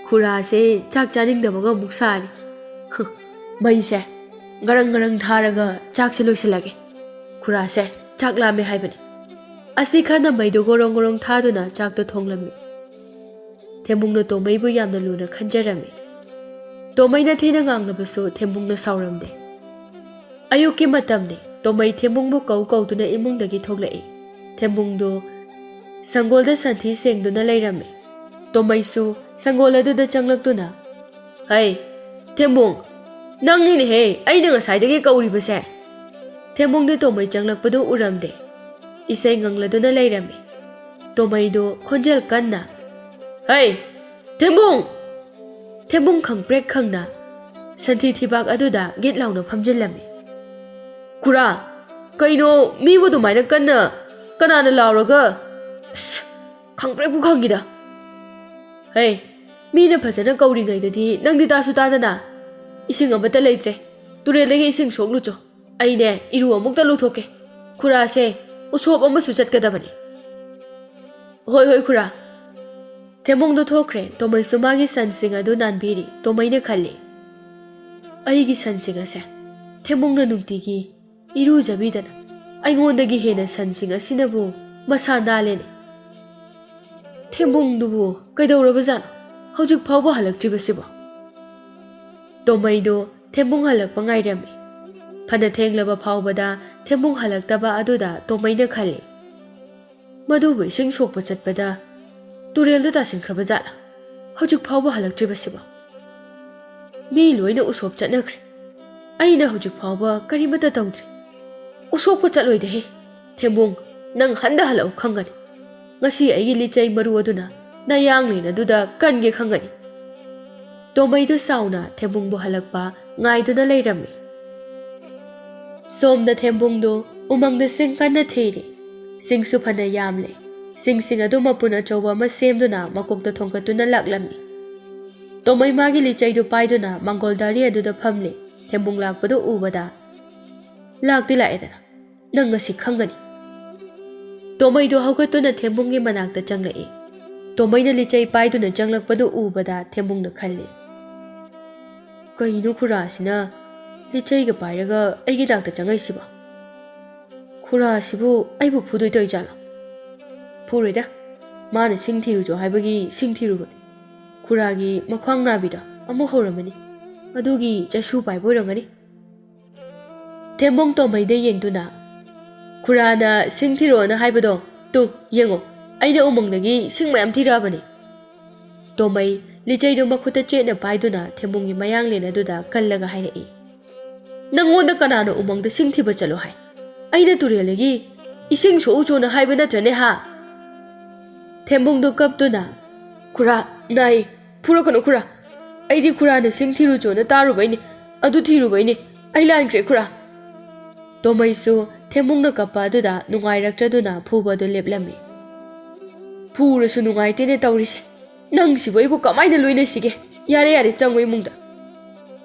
"ꯈꯨꯔꯥꯁꯦ ꯆꯥꯛ ꯆꯥꯅꯤꯡꯗꯕꯒ ꯑꯃꯨꯛ ꯁꯥꯔꯤ꯫ ꯃꯩꯁꯦ ꯉꯔꯪ ꯉꯔꯪ ꯊꯥꯔꯒ ꯆꯥꯛꯁꯦ ꯂꯣꯏꯁꯤꯜꯂꯒꯦ꯫ ꯈꯨꯔꯥꯁꯦ ꯆꯥꯛ ꯂꯥꯝꯃꯦ ꯍꯥꯏꯕꯅꯤ꯫" ꯑꯁꯤ ꯈꯟꯅ ꯃꯩꯗꯨ ꯒꯣꯔꯣꯡ ꯒꯣꯔꯣꯡ ꯊꯥꯗꯨꯅ ꯆꯥꯛꯇꯨ ꯊꯣꯡꯂꯝꯃꯤ꯫ ꯊꯦꯝꯕꯨꯡꯅ ꯇꯣꯃꯩꯕꯨ ꯌꯥꯝꯅ ꯂꯨꯅ ꯈꯟꯖꯔꯝꯃꯤ꯫ ꯇꯣꯃꯩꯅ ꯊꯤꯅ ꯉꯥꯡꯂꯕꯁꯨ ꯊꯦꯝꯕꯨꯡꯅ ꯁꯥꯎꯔꯝꯗꯦ꯫ ꯑꯌꯨꯛꯀꯤ ꯃꯇꯝꯅꯤ꯫ ꯇꯣꯃꯩ ꯊꯦꯝꯕꯨꯡꯕꯨ ꯀꯧ ꯀꯧꯗꯨꯅ ꯏꯃꯨꯡꯗꯒꯤ ꯊꯣꯛꯂꯛꯏ꯫ ꯊꯦꯝꯕꯨꯡꯗꯨ ꯁꯪꯒꯣꯜꯗ ꯁꯟꯊꯤ ꯁꯦꯡꯗꯨꯅ ꯂꯩꯔꯝꯃꯤ꯫ ꯇꯣꯃꯩꯁꯨ ꯁꯪꯒꯣꯜ ꯑꯗꯨꯗ ꯆꯪꯂꯛꯇꯨꯅ, "ꯍꯩ, "ꯊꯦꯝꯕꯨꯡ, ꯅꯪꯅꯤꯅꯦꯍꯦ ꯑꯩꯅ ꯉꯁꯥꯏꯗꯒꯤ ꯀꯧꯔꯤꯕꯁꯦ!" ꯊꯦꯝꯕꯨꯡꯗꯤ ꯇꯣꯃꯩ ꯆꯪꯂꯛꯄꯗꯨ ꯎꯔꯝꯗꯦ꯫ ꯏꯁꯩ ꯉꯪꯂꯗꯨꯅ ꯂꯩꯔꯝꯃꯤ꯫ ꯇꯣꯃꯩꯗꯨ ꯈꯣꯟꯖꯦꯜ ꯀꯟꯅ, "ꯍꯩ, ꯊꯦꯝꯕꯨꯡ!" ꯊꯦꯝꯕꯨꯡ ꯈꯪꯄ꯭ꯔꯦꯛ ꯈꯪꯅ ꯁꯟꯊꯤ ꯊꯤꯕꯥꯛ ꯑꯗꯨꯗ ꯒꯤꯠ ꯂꯥꯎꯅ ꯐꯝꯖꯤꯜꯂꯝꯃꯤ꯫ "ꯈꯨꯔꯥ, ꯀꯩꯅꯣ ꯃꯤꯕꯨ ꯑꯗꯨꯃꯥꯏꯅ ꯀꯟꯅ ꯀꯅꯥꯅ ꯂꯥꯎꯔꯒ? ꯑꯁ, ꯈꯪꯄ꯭ꯔꯦꯛꯄꯨ ꯈꯪꯉꯤꯗ꯫ ꯍꯩ, ꯃꯤꯅ ꯐꯖꯅ ꯀꯧꯔꯤꯉꯩꯗꯗꯤ ꯅꯪꯗꯤ ꯇꯥꯁꯨ ꯇꯥꯗꯅ꯫ ꯏꯁꯤꯡ ꯑꯃꯠꯇ ꯂꯩꯇ꯭ꯔꯦ꯫ ꯇꯨꯔꯦꯜꯗꯒꯤ ꯏꯁꯤꯡ ꯁꯣꯛꯂꯨꯆꯣ꯫ ꯑꯩꯅꯦ ꯏꯔꯨ ꯑꯃꯨꯛꯇ ꯂꯨꯊꯣꯛꯀꯦ꯫ ꯈꯨꯔꯥꯁꯦ ꯎꯁꯣꯞ ꯑꯃꯁꯨ ꯆꯠꯀꯗꯕꯅꯤ꯫" "ꯍꯣꯏ, ꯍꯣꯏ, ꯈꯨꯔꯥ꯫" ꯊꯦꯝꯕꯨꯡꯗꯣ ꯊꯣꯛꯈ꯭ꯔꯦ꯫ ꯇꯣꯃꯩꯁꯨ ꯃꯥꯒꯤ ꯁꯟꯁꯤꯡ ꯑꯗꯨ ꯅꯥꯟꯕꯤꯔꯤ꯫ ꯇꯣꯃꯩꯅ ꯈꯜꯂꯤ, "ꯑꯩꯒꯤ ꯁꯟꯁꯤꯡ ꯑꯁꯦ ꯊꯦꯝꯕꯨꯡꯅ ꯅꯨꯡꯇꯤꯒꯤ ꯏꯔꯨꯖꯕꯤꯗꯅ ꯑꯩꯉꯣꯟꯗꯒꯤ ꯍꯦꯟꯅ ꯁꯟꯁꯤꯡ ꯑꯁꯤꯅꯕꯨ ꯃꯁꯥ ꯅꯥꯜꯂꯦꯅꯦ꯫ ꯊꯦꯝꯕꯨꯡꯗꯨꯕꯨ ꯀꯩꯗꯧꯔꯕꯖꯥꯠꯅꯣ ꯍꯧꯖꯤꯛ ꯐꯥꯎꯕ ꯍꯜꯂꯛꯇ꯭ꯔꯤꯕꯁꯤꯕꯣ?" ꯇꯣꯃꯩꯗꯣ ꯊꯦꯝꯕꯨꯡ ꯍꯜꯂꯛꯄ ꯉꯥꯏꯔꯝꯃꯤ꯫ ꯐꯅ ꯊꯦꯡꯂꯕ ꯐꯥꯎꯕꯗ ꯊꯦꯝꯕꯨꯡ ꯍꯜꯂꯛꯇꯕ ꯑꯗꯨꯗ ꯇꯣꯃꯩꯅ ꯈꯜꯂꯤ, "ꯃꯗꯨꯕꯨ ꯏꯁꯤꯡ ꯁꯣꯛꯄ ꯆꯠꯄꯗ ꯇꯨꯔꯦꯜꯗ ꯇꯥꯁꯤꯟꯈ꯭ꯔꯕ ꯖꯥꯠꯂꯥ? ꯍꯧꯖꯤꯛ ꯐꯥꯎꯕ ꯍꯜꯂꯛꯇ꯭ꯔꯤꯕꯁꯤꯕꯣ? ꯃꯤ ꯂꯣꯏꯅ ꯎꯁꯣꯞ ꯆꯠꯅꯈ꯭ꯔꯦ꯫ ꯑꯩꯅ ꯍꯧꯖꯤꯛ ꯐꯥꯎꯕ ꯀꯔꯤꯃꯠꯇ ꯇꯧꯗ꯭ꯔꯤ꯫ ꯎꯁꯣꯞꯀ ꯆꯠꯂꯣꯏꯗꯍꯦ꯫ ꯊꯦꯝꯕꯨꯡ, ꯅꯪ ꯍꯟꯗ ꯍꯜꯂꯛꯎ ꯈꯪꯒꯅꯤ꯫ ꯉꯁꯤ ꯑꯩꯒꯤ ꯂꯤꯆꯩ ꯃꯔꯨ ꯑꯗꯨꯅ ꯅꯌꯥꯡꯂꯦꯟ ꯑꯗꯨꯗ ꯀꯟꯒꯦ ꯈꯪꯒꯅꯤ꯫" ꯇꯣꯃꯩꯗꯨ ꯁꯥꯎꯅ ꯊꯦꯝꯕꯨꯡꯕꯨ ꯍꯜꯂꯛꯄ ꯉꯥꯏꯗꯨꯅ ꯂꯩꯔꯝꯃꯤ꯫ ꯁꯣꯝꯗ ꯊꯦꯝꯕꯨꯡꯗꯨ ꯎꯃꯪꯗ ꯁꯤꯡ ꯀꯟꯅ ꯊꯤꯔꯤ꯫ ꯁꯤꯡꯁꯨ ꯐꯅ ꯌꯥꯝꯂꯦ꯫ ꯁꯤꯡꯁꯤꯡ ꯑꯗꯨ ꯃꯄꯨꯟ ꯑꯆꯧꯕ ꯑꯃ ꯁꯦꯝꯗꯨꯅ ꯃꯀꯣꯛꯇ ꯊꯣꯡꯒꯠꯇꯨꯅ ꯂꯥꯛꯂꯝꯃꯤ꯫ ꯇꯣꯃꯩ ꯃꯥꯒꯤ ꯂꯤꯆꯩꯗꯨ ꯄꯥꯏꯗꯨꯅ ꯃꯪꯒꯣꯜ ꯗꯥꯔꯤ ꯑꯗꯨꯗ ꯐꯝꯂꯤ꯫ ꯊꯦꯝꯕꯨꯡ ꯂꯥꯛꯄꯗꯨ ꯎꯕꯗ, "ꯂꯥꯛꯇꯤ ꯂꯥꯛꯑꯦꯗꯅ, ꯅꯪ ꯉꯁꯤ ꯈꯪꯒꯅꯤ꯫" ꯇꯣꯃꯩꯗꯨ ꯍꯧꯒꯠꯇꯨꯅ ꯊꯦꯝꯕꯨꯡꯒꯤ ꯃꯅꯥꯛꯇ ꯆꯪꯂꯛꯏ꯫ ꯇꯣꯃꯩꯅ ꯂꯤꯆꯩ ꯄꯥꯏꯗꯨꯅ ꯆꯪꯂꯛꯄꯗꯨ ꯎꯕꯗ ꯊꯦꯝꯕꯨꯡꯅ ꯈꯜꯂꯤ, "ꯀꯩꯅꯣ ꯈꯨꯔꯥꯁꯤꯅ ꯂꯤꯆꯩꯒ ꯄꯥꯏꯔꯒ ꯑꯩꯒꯤ ꯅꯥꯛꯇ ꯆꯪꯉꯛꯏꯁꯤꯕꯣ? ꯈꯨꯔꯥꯁꯤꯕꯨ ꯑꯩꯕꯨ ꯐꯨꯗꯣꯏ ꯇꯧꯔꯤꯖꯥꯠꯂꯣ? ꯐꯨꯔꯣꯏꯗ, ꯃꯥꯅ ꯁꯤꯡ ꯊꯤꯔꯨꯆꯣ ꯍꯥꯏꯕꯒꯤ ꯁꯤꯡ ꯊꯤꯔꯨꯕꯅꯤ꯫ ꯈꯨꯔꯥꯒꯤ ꯃꯈ꯭ꯋꯥꯡ ꯅꯥꯕꯤꯗꯣ ꯑꯃꯨꯛ ꯍꯧꯔꯝꯃꯅꯤ꯫ ꯑꯗꯨꯒꯤ ꯆꯩꯁꯨ ꯄꯥꯏꯕ ꯑꯣꯏꯔꯝꯒꯅꯤ꯫" ꯊꯦꯝꯕꯨꯡ ꯇꯣꯃꯩꯗ ꯌꯦꯡꯗꯨꯅ, "ꯈꯨꯔꯥꯅ ꯁꯤꯡ ꯊꯤꯔꯛꯑꯣꯅ ꯍꯥꯏꯕꯗꯣ, ꯇꯨ, ꯌꯦꯡꯉꯣ, ꯑꯩꯅ ꯎꯃꯪꯗꯒꯤ ꯁꯤꯡ ꯃꯌꯥꯝ ꯊꯤꯔꯛꯑꯕꯅꯤ꯫" ꯇꯣꯃꯩ ꯂꯤꯆꯩꯗꯨ ꯃꯈꯨꯠꯇ ꯆꯦꯠꯅ ꯄꯥꯏꯗꯨꯅ ꯊꯦꯝꯕꯨꯡꯒꯤ ꯃꯌꯥꯡꯂꯦꯟ ꯑꯗꯨꯗ ꯀꯜꯂꯒ ꯍꯥꯏꯔꯛꯏ, "ꯅꯪꯉꯣꯟꯗ ꯀꯅꯥꯅ ꯎꯃꯪꯗ ꯁꯤꯡ ꯊꯤꯕ ꯆꯠꯂꯣ ꯍꯥꯏ? ꯑꯩꯅ ꯇꯨꯔꯦꯜꯗꯒꯤ ꯏꯁꯤꯡ ꯁꯣꯛꯎ ꯆꯣꯅ ꯍꯥꯏꯕ ꯅꯠꯇ꯭ꯔꯅꯦ ꯍꯥ?" ꯊꯦꯝꯕꯨꯡꯗꯨ ꯀꯞꯇꯨꯅ, "ꯈꯨꯔꯥ, ꯅꯥꯏ, ꯐꯨꯔꯛꯀꯅꯨ ꯈꯨꯔꯥ꯫ ꯑꯩꯗꯤ ꯈꯨꯔꯥꯅ ꯁꯤꯡ ꯊꯤꯔꯨ ꯆꯣꯅ ꯇꯥꯔꯨꯕꯩꯅꯦ, ꯑꯗꯨ ꯊꯤꯔꯨꯕꯩꯅꯦ꯫ ꯑꯩ ꯂꯥꯟꯈ꯭ꯔꯦ ꯈꯨꯔꯥ꯫" ꯇꯣꯃꯩꯁꯨ ꯊꯦꯝꯕꯨꯡꯅ ꯀꯞꯄ ꯑꯗꯨꯗ ꯅꯨꯡꯉꯥꯏꯔꯛꯇ꯭ꯔꯗꯨꯅ ꯐꯨꯕꯗꯨ ꯂꯦꯞꯂꯝꯃꯤ꯫ "ꯐꯨꯔꯁꯨ ꯅꯨꯡꯉꯥꯏꯇꯦꯅꯦ ꯇꯧꯔꯤꯁꯦ꯫ ꯅꯪꯁꯤꯕꯨ ꯑꯩꯕꯨ ꯀꯃꯥꯏꯅ ꯂꯣꯏꯅꯁꯤꯒꯦ? ꯌꯥꯔꯦ, ꯌꯥꯔꯦ, ꯆꯪꯉꯣ ꯏꯃꯨꯡꯗ꯫"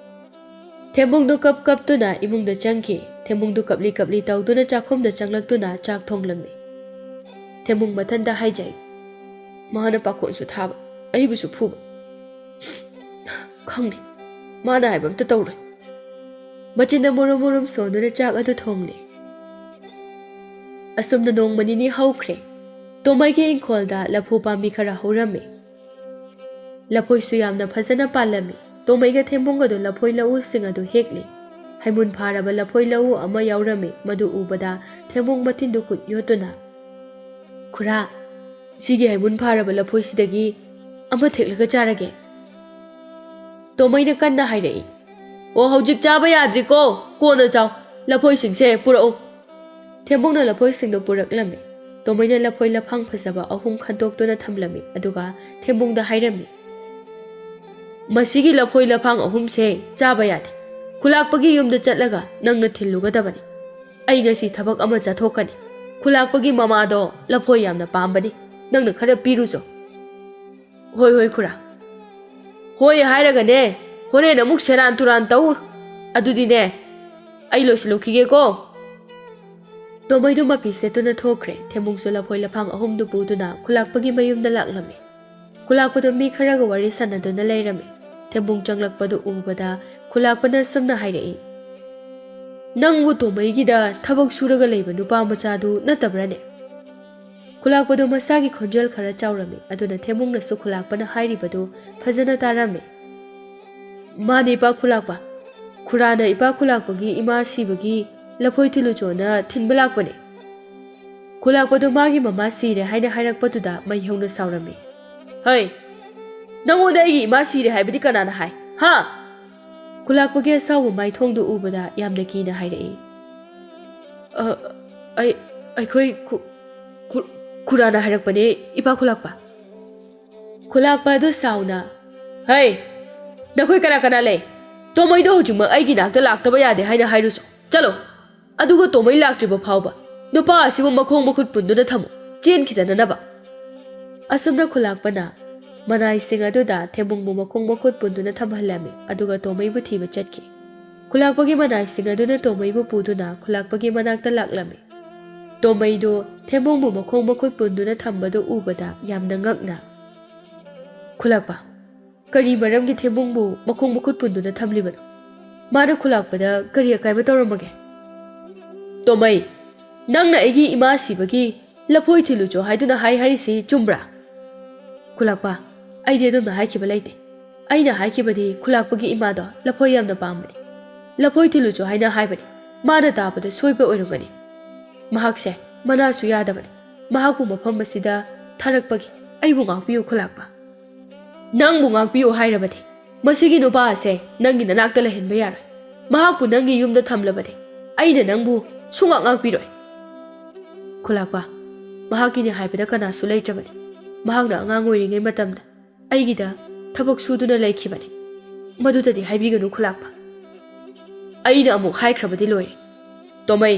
ꯊꯦꯝꯕꯨꯡꯗꯨ ꯀꯞ ꯀꯞꯇꯨꯅ ꯏꯃꯨꯡꯗ ꯆꯪꯈꯤ꯫ ꯊꯦꯝꯕꯨꯡꯗꯨ ꯀꯞꯂꯤ ꯀꯞꯂꯤ ꯇꯧꯗꯨꯅ ꯆꯥꯛꯈꯨꯝꯗ ꯆꯪꯂꯛꯇꯨꯅ ꯆꯥꯛ ꯊꯣꯡꯂꯝꯃꯤ꯫ ꯊꯦꯝꯕꯨꯡ ꯃꯊꯟꯇ ꯍꯥꯏꯖꯩ, "ꯃꯥꯅ ꯄꯥꯈꯣꯟꯁꯨ ꯊꯥꯕ, ꯑꯩꯕꯨꯁꯨ ꯐꯨꯕ꯫ ꯈꯪꯗꯦ, ꯃꯥꯅ ꯍꯥꯏꯕ ꯑꯝꯇ ꯇꯧꯔꯣꯏ꯫" ꯃꯆꯤꯟꯗ ꯃꯨꯔꯨꯝ ꯃꯨꯔꯨꯝ ꯁꯣꯟꯗꯨꯅ ꯆꯥꯛ ꯑꯗꯨ ꯊꯣꯡꯂꯤ꯫ ꯑꯁꯨꯝꯅ ꯅꯣꯡꯃ ꯅꯤꯅꯤ ꯍꯧꯈ꯭ꯔꯦ꯫ ꯇꯣꯃꯩꯒꯤ ꯏꯪꯈꯣꯜꯗ ꯂꯐꯨ ꯄꯥꯝꯕꯤ ꯈꯔ ꯍꯧꯔꯝꯃꯤ꯫ ꯂꯐꯣꯏꯁꯨ ꯌꯥꯝꯅ ꯐꯖꯅ ꯄꯥꯜꯂꯝꯃꯤ꯫ ꯇꯣꯃꯩꯒ ꯊꯦꯝꯕꯨꯡꯒꯗꯨ ꯂꯐꯣꯏ ꯂꯧꯎꯁꯤꯡ ꯑꯗꯨ ꯍꯦꯛꯂꯤ꯫ ꯍꯩꯃꯨꯟ ꯐꯥꯔꯕ ꯂꯐꯣꯏ ꯂꯧꯎ ꯑꯃ ꯌꯥꯎꯔꯝꯃꯤ꯫ ꯃꯗꯨ ꯎꯕꯗ ꯊꯦꯝꯕꯨꯡ ꯃꯇꯤꯟꯗꯨ ꯀꯨꯠ ꯌꯣꯠꯇꯨꯅ, "ꯈꯨꯔꯥ, ꯁꯤꯒꯤ ꯍꯩꯃꯨꯟ ꯐꯥꯔꯕ ꯂꯐꯣꯏꯁꯤꯗꯒꯤ ꯑꯃ ꯊꯦꯛꯂꯒ ꯆꯥꯔꯒꯦ꯫" ꯇꯣꯃꯩꯅ ꯀꯟꯅ ꯍꯥꯏꯔꯛꯏ, "ꯑꯣ, ꯍꯧꯖꯤꯛ ꯆꯥꯕ ꯌꯥꯗ꯭ꯔꯤꯀꯣ, ꯀꯣꯟꯅ ꯆꯥꯎ꯫ ꯂꯐꯣꯏꯁꯤꯡꯁꯦ ꯄꯨꯔꯛꯎ꯫" ꯊꯦꯝꯕꯨꯡꯅ ꯂꯐꯣꯏꯁꯤꯡꯗꯨ ꯄꯨꯔꯛꯂꯝꯃꯤ꯫ ꯇꯣꯃꯩꯅ ꯂꯐꯣꯏ ꯂꯐꯥꯡ ꯐꯖꯕ ꯑꯍꯨꯝ ꯈꯟꯗꯣꯛꯇꯨꯅ ꯊꯝꯂꯝꯃꯤ, ꯑꯗꯨꯒ ꯊꯦꯝꯕꯨꯡꯗ ꯍꯥꯏꯔꯝꯃꯤ, "ꯃꯁꯤꯒꯤ ꯂꯐꯣꯏ ꯂꯐꯥꯡ ꯑꯍꯨꯝꯁꯦ ꯆꯥꯕ ꯌꯥꯗꯦ꯫ ꯈꯨꯂꯥꯛꯄꯒꯤ ꯌꯨꯝꯗ ꯆꯠꯂꯒ ꯅꯪꯅ ꯊꯤꯜꯂꯨꯒꯗꯕꯅꯤ꯫ ꯑꯩ ꯉꯁꯤ ꯊꯕꯛ ꯑꯃ ꯆꯠꯊꯣꯛꯀꯅꯤ꯫ ꯈꯨꯂꯥꯛꯄꯒꯤ ꯃꯃꯥꯗꯣ ꯂꯐꯣꯏ ꯌꯥꯝꯅ ꯄꯥꯝꯕꯅꯤ꯫ ꯅꯪꯅ ꯈꯔ ꯄꯤꯔꯨꯆꯣ꯫" "ꯍꯣꯏ, ꯍꯣꯏ, ꯈꯨꯔꯥ꯫ ꯍꯣꯏ ꯍꯥꯏꯔꯒꯅꯦ, ꯍꯣꯔꯦꯟ ꯑꯃꯨꯛ ꯁꯦꯔꯥꯟ ꯇꯨꯔꯥꯟ ꯇꯧ꯫ ꯑꯗꯨꯗꯤꯅꯦ, ꯑꯩ ꯂꯣꯏꯁꯤꯜꯂꯨꯈꯤꯒꯦꯀꯣ꯫" ꯇꯣꯃꯩꯗꯨ ꯃꯐꯤ ꯁꯦꯠꯇꯨꯅ ꯊꯣꯛꯈ꯭ꯔꯦ꯫ ꯊꯦꯝꯕꯨꯡꯁꯨ ꯂꯐꯣꯏ ꯂꯐꯥꯡ ꯑꯍꯨꯝꯗꯨ ꯄꯨꯗꯨꯅ ꯈꯨꯂꯥꯛꯄꯒꯤ ꯃꯌꯨꯝꯗ ꯂꯥꯛꯂꯝꯃꯤ꯫ ꯈꯨꯂꯥꯛꯄꯗꯨ ꯃꯤ ꯈꯔꯒ ꯋꯥꯔꯤ ꯁꯥꯟꯅꯗꯨꯅ ꯂꯩꯔꯝꯃꯤ꯫ ꯊꯦꯝꯕꯨꯡ ꯆꯪꯂꯛꯄꯗꯨ ꯎꯕꯗ ꯈꯨꯂꯥꯛꯄꯅ ꯑꯁꯨꯝꯅ ꯍꯥꯏꯔꯛꯏ, "ꯅꯪꯕꯨ ꯇꯣꯃꯩꯒꯤꯗ ꯊꯕꯛ ꯁꯨꯔꯒ ꯂꯩꯕ ꯅꯨꯄꯥ ꯃꯆꯥꯗꯨ ꯅꯠꯇꯕ꯭ꯔꯅꯦ?" ꯈꯨꯂꯥꯛꯄꯗꯨ ꯃꯁꯥꯒꯤ ꯈꯣꯟꯖꯦꯜ ꯈꯔ ꯆꯥꯎꯔꯝꯃꯤ, ꯑꯗꯨꯅ ꯊꯦꯝꯕꯨꯡꯅꯁꯨ ꯈꯨꯂꯥꯛꯄꯅ ꯍꯥꯏꯔꯤꯕꯗꯨ ꯐꯖꯅ ꯇꯥꯔꯝꯃꯤ꯫ "ꯃꯥꯅꯤ, ꯏꯄꯥ ꯈꯨꯂꯥꯛꯄ꯫ ꯈꯨꯔꯥꯅ ꯏꯄꯥ ꯈꯨꯂꯥꯛꯄꯒꯤ ꯏꯃꯥ ꯁꯤꯕꯒꯤ ꯂꯐꯣꯏ ꯊꯤꯜꯂꯨꯆꯣꯅ ꯊꯤꯟꯕ ꯂꯥꯛꯄꯅꯦ꯫" ꯈꯨꯂꯥꯛꯄꯗꯨ ꯃꯥꯒꯤ ꯃꯃꯥ ꯁꯤꯔꯦ ꯍꯥꯏꯅ ꯍꯥꯏꯔꯛꯄꯗꯨꯗ ꯃꯩ ꯍꯧꯅ ꯁꯥꯎꯔꯝꯃꯤ꯫ "ꯍꯩ, ꯅꯪꯉꯣꯟꯗ ꯑꯩꯒꯤ ꯏꯃꯥ ꯁꯤꯔꯦ ꯍꯥꯏꯕꯗꯤ ꯀꯅꯥꯅ ꯍꯥꯏ? ꯍꯥ?" ꯈꯨꯂꯥꯛꯄꯒꯤ ꯑꯁꯥꯎꯕ ꯃꯥꯏꯊꯣꯡꯗꯨ ꯎꯕꯗ ꯌꯥꯝꯅ ꯀꯤꯅ ꯍꯥꯏꯔꯛꯏ, "ꯑ, ꯑꯩ, ꯑꯩꯈꯣꯏ ꯈꯨ-, ꯈꯨ-, ꯈꯨꯔꯥꯅ ꯍꯥꯏꯔꯛꯄꯅꯦ, ꯏꯄꯥ ꯈꯨꯂꯥꯛꯄ꯫" ꯈꯨꯂꯥꯛꯄ ꯑꯗꯨ ꯁꯥꯎꯅ, "ꯍꯩ, ꯅꯈꯣꯏ ꯀꯅꯥ ꯀꯅꯥ ꯂꯩ? ꯇꯣꯃꯩꯗꯣ ꯍꯧꯖꯤꯛꯃꯛ ꯑꯩꯒꯤ ꯅꯥꯛꯇ ꯂꯥꯛꯇꯕ ꯌꯥꯗꯦ ꯍꯥꯏꯅ ꯍꯥꯏꯔꯨꯆꯣ꯫ ꯆꯠꯂꯣ꯫ ꯑꯗꯨꯒ ꯇꯣꯃꯩ ꯂꯥꯛꯇ꯭ꯔꯤꯕ ꯐꯥꯎꯕ ꯅꯨꯄꯥ ꯑꯁꯤꯕꯨ ꯃꯈꯣꯡ ꯃꯈꯨꯠ ꯄꯨꯟꯗꯨꯅ ꯊꯝꯃꯨ, ꯆꯦꯟꯈꯤꯗꯅꯅꯕ꯫" ꯑꯁꯨꯝꯅ ꯈꯨꯂꯥꯛꯄꯅ ꯃꯅꯥꯏꯁꯤꯡ ꯑꯗꯨꯗ ꯊꯦꯝꯕꯨꯡꯕꯨ ꯃꯈꯣꯡ ꯃꯈꯨꯠ ꯄꯨꯟꯗꯨꯅ ꯊꯝꯍꯜꯂꯝꯃꯤ, ꯑꯗꯨꯒ ꯇꯣꯃꯩꯕꯨ ꯊꯤꯕ ꯆꯠꯈꯤ꯫ ꯈꯨꯂꯥꯛꯄꯒꯤ ꯃꯅꯥꯏꯁꯤꯡ ꯑꯗꯨꯅ ꯇꯣꯃꯩꯕꯨ ꯄꯨꯗꯨꯅ ꯈꯨꯂꯥꯛꯄꯒꯤ ꯃꯅꯥꯛꯇ ꯂꯥꯛꯂꯝꯃꯤ꯫ ꯇꯣꯃꯩꯗꯨ ꯊꯦꯝꯕꯨꯡꯕꯨ ꯃꯈꯣꯡ ꯃꯈꯨꯠ ꯄꯨꯟꯗꯨꯅ ꯊꯝꯕꯗꯨ ꯎꯕꯗ ꯌꯥꯝꯅ ꯉꯛꯅ, "ꯈꯨꯂꯥꯛꯄ, ꯀꯔꯤ ꯃꯔꯝꯒꯤ ꯊꯦꯝꯕꯨꯡꯕꯨ ꯃꯈꯣꯡ ꯃꯈꯨꯠ ꯄꯨꯟꯗꯨꯅ ꯊꯝꯂꯤꯕꯅꯣ? ꯃꯥꯅ ꯈꯨꯂꯥꯛꯄꯗ ꯀꯔꯤ ꯑꯀꯥꯏꯕ ꯇꯧꯔꯝꯃꯒꯦ?" "ꯇꯣꯃꯩ, ꯅꯪꯅ ꯑꯩꯒꯤ ꯏꯃꯥ ꯁꯤꯕꯒꯤ ꯂꯐꯣꯏ ꯊꯤꯜꯂꯨꯆꯣ ꯍꯥꯏꯗꯨꯅ ꯍꯥꯏ ꯍꯥꯏꯔꯤꯁꯤ ꯆꯨꯝꯕ꯭ꯔꯥ?" "ꯈꯨꯂꯥꯛꯄ, ꯑꯩꯗꯤ ꯑꯗꯨꯝꯅ ꯍꯥꯏꯈꯤꯕ ꯂꯩꯇꯦ꯫ ꯑꯩꯅ ꯍꯥꯏꯈꯤꯕꯗꯤ ꯈꯨꯂꯥꯛꯄꯒꯤ ꯏꯃꯥꯗꯣ ꯂꯐꯣꯏ ꯌꯥꯝꯅ ꯄꯥꯝꯕꯅꯤ꯫ ꯂꯐꯣꯏ ꯊꯤꯜꯂꯨꯆꯣ ꯍꯥꯏꯅ ꯍꯥꯏꯕꯅꯤ꯫ ꯃꯥꯅ ꯇꯥꯕꯗ ꯁꯣꯏꯕ ꯑꯣꯏꯔꯝꯒꯅꯤ꯫ ꯃꯍꯥꯛꯁꯦ ꯃꯅꯥꯁꯨ ꯌꯥꯗꯕꯅꯤ꯫ ꯃꯍꯥꯛꯄꯨ ꯃꯐꯝ ꯑꯁꯤꯗ ꯊꯥꯔꯛꯄꯒꯤ ꯑꯩꯕꯨ ꯉꯥꯛꯄꯤꯌꯨ ꯈꯨꯂꯥꯛꯄ꯫" "ꯅꯪꯕꯨ ꯉꯥꯛꯄꯤꯌꯨ ꯍꯥꯏꯔꯕꯗꯤ ꯃꯁꯤꯒꯤ ꯅꯨꯄꯥ ꯑꯁꯦ ꯅꯪꯒꯤ ꯅꯅꯥꯛꯇ ꯂꯩꯍꯟꯕ ꯌꯥꯔꯣꯏ꯫ ꯃꯍꯥꯛꯄꯨ ꯅꯪꯒꯤ ꯌꯨꯝꯗ ꯊꯝꯂꯕꯗꯤ ꯑꯩꯅ ꯅꯪꯕꯨ ꯁꯨꯡꯉꯥꯛ ꯉꯥꯛꯄꯤꯔꯣꯏ꯫" "ꯈꯨꯂꯥꯛꯄ, ꯃꯍꯥꯛꯀꯤꯅꯤ ꯍꯥꯏꯕꯗ ꯀꯅꯥꯁꯨ ꯂꯩꯇ꯭ꯔꯕꯅꯤ꯫ ꯃꯍꯥꯛꯅ ꯑꯉꯥꯡ ꯑꯣꯏꯔꯤꯉꯩ ꯃꯇꯝꯗ ꯑꯩꯒꯤꯗ ꯊꯕꯛ ꯁꯨꯗꯨꯅ ꯂꯩꯈꯤꯕꯅꯤ꯫ ꯃꯗꯨꯗꯗꯤ ꯍꯥꯏꯕꯤꯒꯅꯨ ꯈꯨꯂꯥꯛꯄ꯫ ꯑꯩꯅ ꯑꯃꯨꯛ ꯍꯥꯏꯈ꯭ꯔꯕꯗꯤ ꯂꯣꯏꯔꯦ꯫ ꯇꯣꯃꯩ,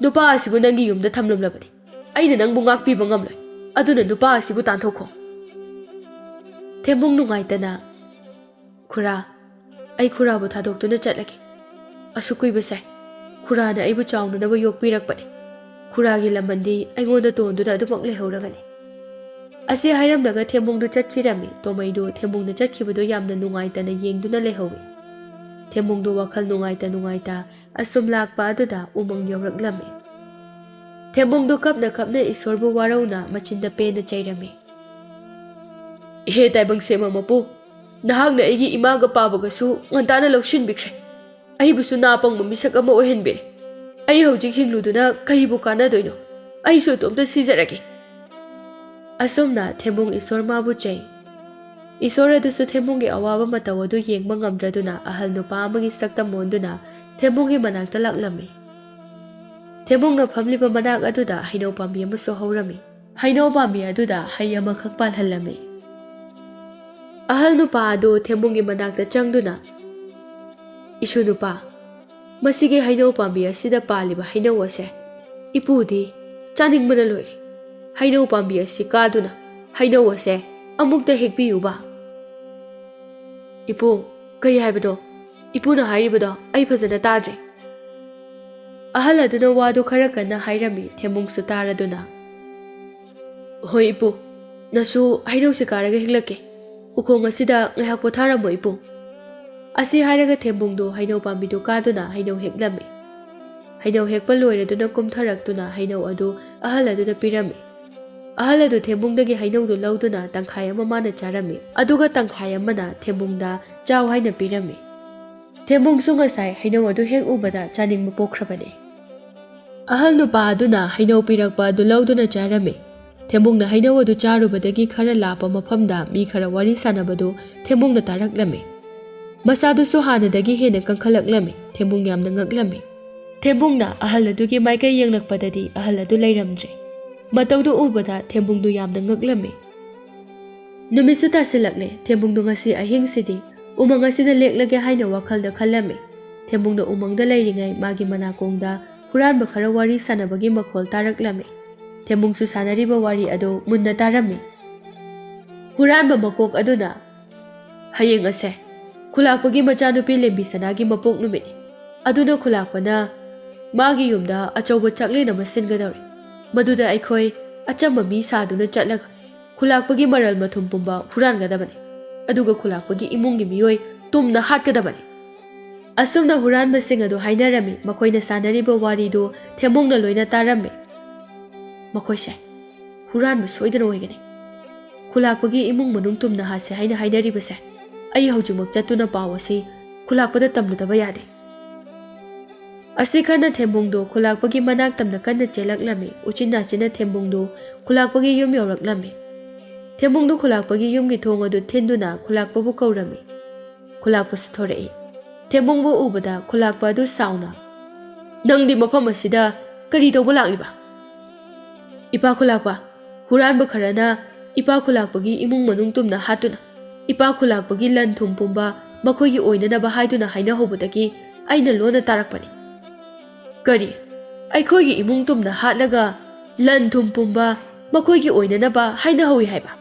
ꯅꯨꯄꯥ ꯑꯁꯤꯕꯨ ꯅꯪꯒꯤ ꯌꯨꯝꯗ ꯊꯝꯂꯝꯂꯕꯗꯤ ꯑꯩꯅ ꯅꯪꯕꯨ ꯉꯥꯛꯄꯤꯕ ꯉꯝꯂꯣꯏ꯫ ꯑꯗꯨꯅ ꯅꯨꯄꯥ ꯑꯁꯤꯕꯨ ꯇꯥꯟꯊꯣꯛꯈꯣ꯫" ꯊꯦꯝꯕꯨꯡ ꯅꯨꯡꯉꯥꯏꯇꯅ, "ꯈꯨꯔꯥ, ꯑꯩ ꯈꯨꯔꯥꯕꯨ ꯊꯥꯗꯣꯛꯇꯨꯅ ꯆꯠꯂꯒꯦ꯫ ꯑꯁꯨꯛ ꯀꯨꯏꯕꯁꯦ ꯈꯨꯔꯥꯅ ꯑꯩꯕꯨ ꯆꯥꯎꯅꯅꯕ ꯌꯣꯛꯄꯤꯔꯛꯄꯅꯤ꯫ ꯈꯨꯔꯥꯒꯤ ꯂꯃꯟꯗꯤ ꯑꯩꯉꯣꯟꯗ ꯇꯣꯟꯗꯨꯅ ꯑꯗꯨꯃꯛ ꯂꯩꯍꯧꯔꯒꯅꯤ꯫" ꯑꯁꯤ ꯍꯥꯏꯔꯝꯂꯒ ꯊꯦꯝꯕꯨꯡꯗꯨ ꯆꯠꯈꯤꯔꯝꯃꯤ꯫ ꯇꯣꯃꯩꯗꯨ ꯊꯦꯝꯕꯨꯡꯅ ꯆꯠꯈꯤꯕꯗꯨ ꯌꯥꯝꯅ ꯅꯨꯡꯉꯥꯏꯇꯅ ꯌꯦꯡꯗꯨꯅ ꯂꯩꯍꯧꯏ꯫ ꯊꯦꯝꯕꯨꯡꯗꯨ ꯋꯥꯈꯜ ꯅꯨꯡꯉꯥꯏꯇ ꯅꯨꯡꯉꯥꯏꯇ ꯑꯁꯨꯝ ꯂꯥꯛꯄ ꯑꯗꯨꯗ ꯎꯃꯪ ꯌꯧꯔꯛꯂꯝꯃꯤ꯫ ꯊꯦꯝꯕꯨꯡꯗꯨ ꯀꯞꯅ ꯀꯞꯅ ꯏꯁꯣꯔꯕꯨ ꯋꯥꯔꯧꯅ ꯃꯆꯤꯟꯗ ꯄꯦꯟꯅ ꯆꯩꯔꯝꯃꯤ꯫ "ꯏꯍꯦ ꯇꯥꯏꯕꯪ ꯁꯦꯝꯕ ꯃꯄꯨ, ꯅꯍꯥꯛꯅ ꯑꯩꯒꯤ ꯏꯃꯥꯒ ꯄꯥꯕꯒꯁꯨ ꯉꯟꯇꯥꯅ ꯂꯧꯁꯤꯟꯕꯤꯈ꯭ꯔꯦ꯫ ꯑꯩꯕꯨꯁꯨ ꯅꯥ ꯄꯪꯕ ꯃꯤꯁꯛ ꯑꯃ ꯑꯣꯏꯍꯟꯕꯤꯔꯦ꯫ ꯑꯩ ꯍꯧꯖꯤꯛ ꯍꯤꯡꯂꯨꯗꯨꯅ ꯀꯔꯤꯕꯨ ꯀꯥꯟꯅꯗꯣꯏꯅꯣ? ꯑꯩꯁꯨ ꯏꯇꯣꯝꯇ ꯁꯤꯖꯔꯒꯦ꯫" ꯑꯁꯨꯝꯅ ꯊꯦꯝꯕꯨꯡ ꯏꯁꯣꯔ ꯃꯥꯕꯨ ꯆꯩ꯫ ꯏꯁꯣꯔ ꯑꯗꯨꯁꯨ ꯊꯦꯝꯕꯨꯡꯒꯤ ꯑꯋꯥꯕ ꯃꯇꯧ ꯑꯗꯨ ꯌꯦꯡꯕ ꯉꯝꯗ꯭ꯔꯗꯨꯅ ꯑꯍꯜ ꯅꯨꯄꯥ ꯑꯃꯒꯤ ꯁꯛꯇꯝ ꯑꯣꯟꯗꯨꯅ ꯊꯦꯝꯕꯨꯡꯒꯤ ꯃꯅꯥꯛꯇ ꯂꯥꯛꯂꯝꯃꯤ꯫ ꯊꯦꯝꯕꯨꯡꯅ ꯐꯝꯂꯤꯕ ꯃꯅꯥꯛ ꯑꯗꯨꯗ ꯍꯩꯅꯧ ꯄꯥꯝꯕꯤ ꯑꯃꯁꯨ ꯍꯧꯔꯝꯃꯤ꯫ ꯍꯩꯅꯧ ꯄꯥꯝꯕꯤ ꯑꯗꯨꯗ ꯍꯩ ꯑꯃꯈꯛ ꯄꯥꯜꯍꯜꯂꯝꯃꯤ꯫ ꯑꯍꯜ ꯅꯨꯄꯥ ꯑꯗꯨ ꯊꯦꯝꯕꯨꯡꯒꯤ ꯃꯅꯥꯛꯇ ꯆꯪꯗꯨꯅ, "ꯏꯁꯨ ꯅꯨꯄꯥ, ꯃꯁꯤꯒꯤ ꯍꯩꯅꯧ ꯄꯥꯝꯕꯤ ꯑꯁꯤꯗ ꯄꯥꯜꯂꯤꯕ ꯍꯩꯅꯧ ꯑꯁꯦ ꯏꯄꯨꯗꯤ ꯆꯥꯅꯤꯡꯕꯅ ꯂꯣꯏꯔꯦ꯫ ꯍꯩꯅꯧ ꯄꯥꯝꯕꯤ ꯑꯁꯤ ꯀꯥꯗꯨꯅ ꯍꯩꯅꯧ ꯑꯁꯦ ꯑꯃꯨꯛꯇ ꯍꯦꯛꯄꯤꯌꯨꯕ꯫" "ꯏꯄꯨ, ꯀꯔꯤ ꯍꯥꯏꯕꯅꯣ? ꯏꯄꯨꯅ ꯍꯥꯏꯔꯤꯕꯗꯣ ꯑꯩ ꯐꯖꯅ ꯇꯥꯗ꯭ꯔꯦ꯫" ꯑꯍꯜ ꯑꯗꯨꯅ ꯋꯥꯗꯨ ꯈꯔ ꯀꯟꯅ ꯍꯥꯏꯔꯝꯃꯤ꯫ ꯊꯦꯝꯕꯨꯡꯁꯨ ꯇꯥꯔꯗꯨꯅ, "ꯍꯣꯏ ꯏꯄꯨ, ꯅꯁꯨ ꯍꯩꯅꯧꯁꯤ ꯀꯥꯔꯒ ꯍꯦꯛꯂꯛꯀꯦ꯫ ꯎꯈꯣꯡ ꯑꯁꯤꯗ ꯉꯥꯏꯍꯥꯛ ꯄꯣꯊꯥꯔꯝꯃꯣ ꯏꯄꯨ꯫" ꯑꯁꯤ ꯍꯥꯏꯔꯒ ꯊꯦꯝꯕꯨꯡꯗꯨ ꯍꯩꯅꯧ ꯄꯥꯝꯕꯤꯗꯨ ꯀꯥꯗꯨꯅ ꯍꯩꯅꯧ ꯍꯦꯛꯂꯝꯃꯤ꯫ ꯍꯩꯅꯧ ꯍꯦꯛꯄ ꯂꯣꯏꯔꯗꯨꯅ ꯀꯨꯝꯊꯔꯛꯇꯨꯅ ꯍꯩꯅꯧ ꯑꯗꯨ ꯑꯍꯜ ꯑꯗꯨꯗ ꯄꯤꯔꯝꯃꯤ꯫ ꯑꯍꯜ ꯑꯗꯨ ꯊꯦꯝꯕꯨꯡꯗꯒꯤ ꯍꯩꯅꯧꯗꯨ ꯂꯧꯗꯨꯅ ꯇꯪꯈꯥꯏ ꯑꯃ ꯃꯥꯅ ꯆꯥꯔꯝꯃꯤ, ꯑꯗꯨꯒ ꯇꯪꯈꯥꯏ ꯑꯃꯅ ꯊꯦꯝꯕꯨꯡꯗ ꯆꯥꯎ ꯍꯥꯏꯅ ꯄꯤꯔꯝꯃꯤ꯫ ꯊꯦꯝꯕꯨꯡꯁꯨ ꯉꯁꯥꯏ ꯍꯩꯅꯧ ꯑꯗꯨ ꯍꯦꯛ ꯎꯕꯗ ꯆꯥꯅꯤꯡꯕ ꯄꯣꯛꯈ꯭ꯔꯕꯅꯤ꯫ ꯑꯍꯜ ꯅꯨꯄꯥ ꯑꯗꯨꯅ ꯍꯩꯅꯧ ꯄꯤꯔꯛꯄ ꯑꯗꯨ ꯂꯧꯗꯨꯅ ꯆꯥꯔꯝꯃꯤ꯫ ꯊꯦꯝꯕꯨꯡꯅ ꯍꯩꯅꯧ ꯑꯗꯨ ꯆꯥꯔꯨꯕꯗꯒꯤ ꯈꯔ ꯂꯥꯞꯄ ꯃꯐꯝꯗ ꯃꯤ ꯈꯔ ꯋꯥꯔꯤ ꯁꯥꯟꯅꯕꯗꯨ ꯊꯦꯝꯕꯨꯡꯅ ꯇꯥꯔꯛꯂꯝꯃꯤ꯫ ꯃꯁꯥꯗꯨꯁꯨ ꯍꯥꯟꯅꯗꯒꯤ ꯍꯦꯟꯅ ꯀꯟꯈꯠꯂꯛꯂꯝꯃꯤ꯫ ꯊꯦꯝꯕꯨꯡ ꯌꯥꯝꯅ ꯉꯛꯂꯝꯃꯤ꯫ ꯊꯦꯝꯕꯨꯡꯅ ꯑꯍꯜ ꯑꯗꯨꯒꯤ ꯃꯥꯏꯀꯩ ꯌꯦꯡꯂꯛꯄꯗꯗꯤ ꯑꯍꯜ ꯑꯗꯨ ꯂꯩꯔꯝꯗ꯭ꯔꯦ꯫ ꯃꯇꯧꯗꯨ ꯎꯕꯗ ꯊꯦꯝꯕꯨꯡꯗꯨ ꯌꯥꯝꯅ ꯉꯛꯂꯝꯃꯤ꯫ ꯅꯨꯃꯤꯠꯁꯨ ꯇꯥꯁꯤꯜꯂꯛꯂꯦ꯫ ꯊꯦꯝꯕꯨꯡꯗꯨ ꯉꯁꯤ ꯑꯍꯤꯡꯁꯤꯗꯤ ꯎꯃꯪ ꯑꯁꯤꯗ ꯂꯦꯛꯂꯒꯦ ꯍꯥꯏꯅ ꯋꯥꯈꯜꯗ ꯈꯜꯂꯝꯃꯤ꯫ ꯊꯦꯝꯕꯨꯡꯅ ꯎꯃꯪꯗ ꯂꯩꯔꯤꯉꯩ ꯃꯥꯒꯤ ꯃꯅꯥꯀꯣꯡꯗ ꯍꯨꯔꯥꯟꯕ ꯈꯔ ꯋꯥꯔꯤ ꯁꯥꯟꯅꯕꯒꯤ ꯃꯈꯣꯜ ꯇꯥꯔꯛꯂꯝꯃꯤ꯫ ꯊꯦꯝꯕꯨꯡꯁꯨ ꯁꯥꯟꯅꯔꯤꯕ ꯋꯥꯔꯤ ꯑꯗꯨ ꯃꯨꯟꯅ ꯇꯥꯔꯝꯃꯤ꯫ ꯍꯨꯔꯥꯟꯕ ꯃꯀꯣꯛ ꯑꯗꯨꯅ, "ꯍꯌꯦꯡ ꯑꯁꯦ ꯈꯨꯂꯥꯛꯄꯒꯤ ꯃꯆꯥꯅꯨꯄꯤ ꯂꯦꯝꯕꯤ ꯁꯅꯥꯒꯤ ꯃꯄꯣꯛ ꯅꯨꯃꯤꯠꯅꯤ꯫ ꯑꯗꯨꯅ ꯈꯨꯂꯥꯛꯄꯅ ꯃꯥꯒꯤ ꯌꯨꯝꯗ ꯑꯆꯧꯕ ꯆꯥꯛꯂꯦꯟ ꯑꯃ ꯁꯤꯟꯒꯗꯧꯔꯤ꯫ ꯃꯗꯨꯗ ꯑꯩꯈꯣꯏ ꯑꯆꯝꯕ ꯃꯤ ꯁꯥꯗꯨꯅ ꯆꯠꯂꯒ ꯈꯨꯂꯥꯛꯄꯒꯤ ꯃꯔꯜ ꯃꯊꯨꯝ ꯄꯨꯝꯕ ꯍꯨꯔꯥꯟꯒꯗꯕꯅꯤ꯫ ꯑꯗꯨꯒ ꯈꯨꯂꯥꯛꯄꯒꯤ ꯏꯃꯨꯡꯒꯤ ꯃꯤꯑꯣꯏ ꯇꯨꯝꯅ ꯍꯥꯠꯀꯗꯕꯅꯤ꯫" ꯑꯁꯨꯝꯅ ꯍꯨꯔꯥꯟꯕꯁꯤꯡ ꯑꯗꯨ ꯍꯥꯏꯅꯔꯝꯃꯤ꯫ ꯃꯈꯣꯏꯅ ꯁꯥꯟꯅꯔꯤꯕ ꯋꯥꯔꯤꯗꯨ ꯊꯦꯝꯕꯨꯡꯅ ꯂꯣꯏꯅ ꯇꯥꯔꯝꯃꯤ꯫ "ꯃꯈꯣꯏꯁꯦ ꯍꯨꯔꯥꯟꯕ ꯁꯣꯏꯗꯅ ꯑꯣꯏꯒꯅꯤ꯫ ꯈꯨꯂꯥꯛꯄꯒꯤ ꯏꯃꯨꯡ ꯃꯅꯨꯡ ꯇꯨꯝꯅ ꯍꯥꯠꯁꯦ ꯍꯥꯏꯅ ꯍꯥꯏꯅꯔꯤꯕꯁꯦ꯫ ꯑꯩ ꯍꯧꯖꯤꯛꯃꯛ ꯆꯠꯇꯨꯅ ꯄꯥꯎ ꯑꯁꯤ ꯈꯨꯂꯥꯛꯄꯗ ꯇꯝꯂꯨꯗꯕ ꯌꯥꯗꯦ꯫" ꯑꯁꯤ ꯈꯟꯅ ꯊꯦꯝꯕꯨꯡꯗꯨ ꯈꯨꯂꯥꯛꯄꯒꯤ ꯃꯅꯥꯛ ꯇꯝꯅ ꯀꯟꯅ ꯆꯦꯜꯂꯛꯂꯝꯃꯤ꯫ ꯎꯆꯤꯟ ꯅꯥꯆꯤꯟꯅ ꯊꯦꯝꯕꯨꯡꯗꯨ ꯈꯨꯂꯥꯛꯄꯒꯤ ꯌꯨꯝ ꯌꯧꯔꯛꯂꯝꯃꯤ꯫ ꯊꯦꯝꯕꯨꯡꯗꯨ ꯈꯨꯂꯥꯛꯄꯒꯤ ꯌꯨꯝꯒꯤ ꯊꯣꯡ ꯑꯗꯨ ꯊꯤꯟꯗꯨꯅ ꯈꯨꯂꯥꯛꯄꯕꯨ ꯀꯧꯔꯝꯃꯤ꯫ ꯈꯨꯂꯥꯛꯄꯁꯨ ꯊꯣꯔꯛꯏ꯫ ꯊꯦꯝꯕꯨꯡꯕꯨ ꯎꯕꯗ ꯈꯨꯂꯥꯛꯄ ꯑꯗꯨ ꯁꯥꯎꯅ, "ꯅꯪꯗꯤ ꯃꯐꯝ ꯑꯁꯤꯗ ꯀꯔꯤ ꯇꯧꯕ ꯂꯥꯛꯂꯤꯕ?" "ꯏꯄꯥ ꯈꯨꯂꯥꯛꯄ, ꯍꯨꯔꯥꯟꯕ ꯈꯔꯅ ꯏꯄꯥ ꯈꯨꯂꯥꯛꯄꯒꯤ ꯏꯃꯨꯡ ꯃꯅꯨꯡ ꯇꯨꯝꯅ ꯍꯥꯠꯇꯨꯅ, ꯏꯄꯥ ꯈꯨꯂꯥꯛꯄꯒꯤ ꯂꯟ ꯊꯨꯝ ꯄꯨꯝꯕ ꯃꯈꯣꯏꯒꯤ ꯑꯣꯏꯅꯅꯕ ꯍꯥꯏꯗꯨꯅ ꯍꯥꯏꯅꯍꯧꯕꯗꯒꯤ ꯑꯩꯅ ꯂꯣꯟꯅ ꯇꯥꯔꯛꯄꯅꯤ꯫" "ꯀꯔꯤ? ꯑꯩꯈꯣꯏꯒꯤ ꯏꯃꯨꯡ ꯇꯨꯝꯅ ꯍꯥꯠꯂꯒ ꯂꯟ ꯊꯨꯝ ꯄꯨꯝꯕ ꯃꯈꯣꯏꯒꯤ ꯑꯣꯏꯅꯅꯕ ꯍꯥꯏꯅꯍꯧꯏ ꯍꯥꯏꯕ?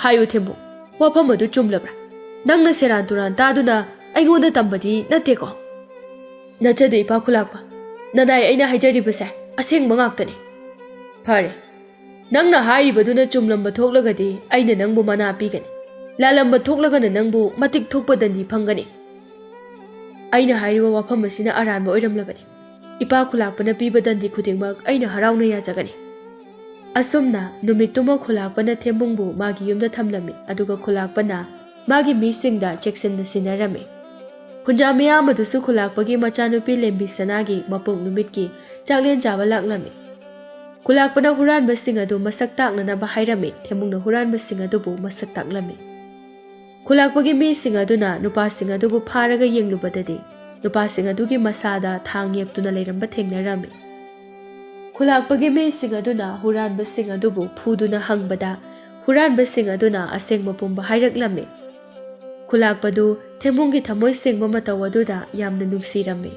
ꯍꯥꯏꯌꯨ ꯊꯦꯝꯕꯨꯡ, ꯋꯥꯐꯝ ꯑꯗꯨ ꯆꯨꯝꯂꯕ꯭ꯔꯥ? ꯅꯪꯅ ꯁꯦꯔꯥꯟ ꯇꯨꯔꯥꯟ ꯇꯥꯗꯨꯅ ꯑꯩꯉꯣꯟꯗ ꯇꯝꯕꯗꯤ ꯅꯠꯇꯦꯀꯣ?" "ꯅꯠꯆꯗꯦ ꯏꯄꯥ ꯈꯨꯂꯥꯛꯄ, ꯅꯅꯥꯏ ꯑꯩꯅ ꯍꯥꯏꯖꯔꯤꯕꯁꯦ ꯑꯁꯦꯡꯕ ꯉꯥꯛꯇꯅꯤ꯫" "ꯐꯔꯦ, ꯅꯪꯅ ꯍꯥꯏꯔꯤꯕꯗꯨꯅ ꯆꯨꯝꯂꯝꯕ ꯊꯣꯛꯂꯒꯗꯤ ꯑꯩꯅ ꯅꯪꯕꯨ ꯃꯅꯥ ꯄꯤꯒꯅꯤ, ꯂꯥꯜꯂꯝꯕ ꯊꯣꯛꯂꯒꯅ ꯅꯪꯕꯨ ꯃꯇꯤꯛ ꯊꯣꯛꯄ ꯗꯟꯗꯤ ꯐꯪꯒꯅꯤ꯫" "ꯑꯩꯅ ꯍꯥꯏꯔꯤꯕ ꯋꯥꯐꯝ ꯑꯁꯤꯅ ꯑꯔꯥꯟꯕ ꯑꯣꯏꯔꯝꯂꯕꯗꯤ, ꯏꯄꯥ ꯈꯨꯂꯥꯛꯄꯅ ꯄꯤꯕ ꯗꯟꯗꯤ ꯈꯨꯗꯤꯡꯃꯛ ꯑꯩꯅ ꯍꯔꯥꯎꯅ ꯌꯥꯖꯒꯅꯤ꯫" ꯑꯁꯨꯝꯅ ꯅꯨꯃꯤꯠꯇꯨꯃ ꯈꯨꯂꯥꯛꯄꯅ ꯊꯦꯝꯕꯨꯡꯕꯨ ꯃꯥꯒꯤ ꯌꯨꯝꯗ ꯊꯝꯂꯝꯃꯤ, ꯑꯗꯨꯒ ꯈꯨꯂꯥꯛꯄꯅ ꯃꯥꯒꯤ ꯃꯤꯁꯤꯡꯗ ꯆꯦꯛꯁꯤꯟꯅ ꯁꯤꯟꯅꯔꯝꯃꯤ꯫ ꯈꯨꯟꯖꯥ ꯃꯤꯌꯥꯝ ꯑꯗꯨꯁꯨ ꯈꯨꯂꯥꯛꯄꯒꯤ ꯃꯆꯥꯅꯨꯄꯤ ꯂꯦꯝꯕꯤ ꯁꯅꯥꯒꯤ ꯃꯄꯣꯛ ꯅꯨꯃꯤꯠꯀꯤ ꯆꯥꯛꯂꯦꯟ ꯆꯥꯕ ꯂꯥꯛꯂꯝꯃꯤ꯫ ꯈꯨꯂꯥꯛꯄꯅ ꯍꯨꯔꯥꯟꯕꯁꯤꯡ ꯑꯗꯨ ꯃꯁꯛ ꯇꯥꯛꯅꯅꯕ ꯍꯥꯏꯔꯝꯃꯤ, ꯊꯦꯝꯕꯨꯡꯅ ꯍꯨꯔꯥꯟꯕꯁꯤꯡ ꯑꯗꯨꯕꯨ ꯃꯁꯛ ꯇꯥꯛꯂꯝꯃꯤ꯫ ꯈꯨꯂꯥꯛꯄꯒꯤ ꯃꯤꯁꯤꯡ ꯑꯗꯨꯅ ꯅꯨꯄꯥꯁꯤꯡ ꯑꯗꯨꯕꯨ ꯐꯥꯔꯒ ꯌꯦꯡꯂꯨꯕꯗꯗꯤ, ꯅꯨꯄꯥꯁꯤꯡ ꯑꯗꯨꯒꯤ ꯃꯁꯥꯗ ꯊꯥꯡ ꯌꯦꯞꯇꯨꯅ ꯂꯩꯔꯝꯕ ꯊꯦꯡꯅꯔꯝꯃꯤ꯫ ꯈꯨꯂꯥꯛꯄꯒꯤ ꯃꯤꯁꯤꯡ ꯑꯗꯨꯅ ꯍꯨꯔꯥꯟꯕꯁꯤꯡ ꯑꯗꯨꯕꯨ ꯐꯨꯗꯨꯅ ꯍꯪꯕꯗ, ꯍꯨꯔꯥꯟꯕꯁꯤꯡ ꯑꯗꯨꯅ ꯑꯁꯦꯡꯕ ꯄꯨꯝꯕ ꯍꯥꯏꯔꯛꯂꯝꯃꯤ꯫ ꯈꯨꯂꯥꯛꯄꯗꯨ ꯊꯦꯝꯕꯨꯡꯒꯤ ꯊꯃꯣꯏ ꯁꯦꯡꯕ ꯃꯇꯧ ꯑꯗꯨꯗ ꯌꯥꯝꯅ ꯅꯨꯡꯁꯤꯔꯝꯃꯤ꯫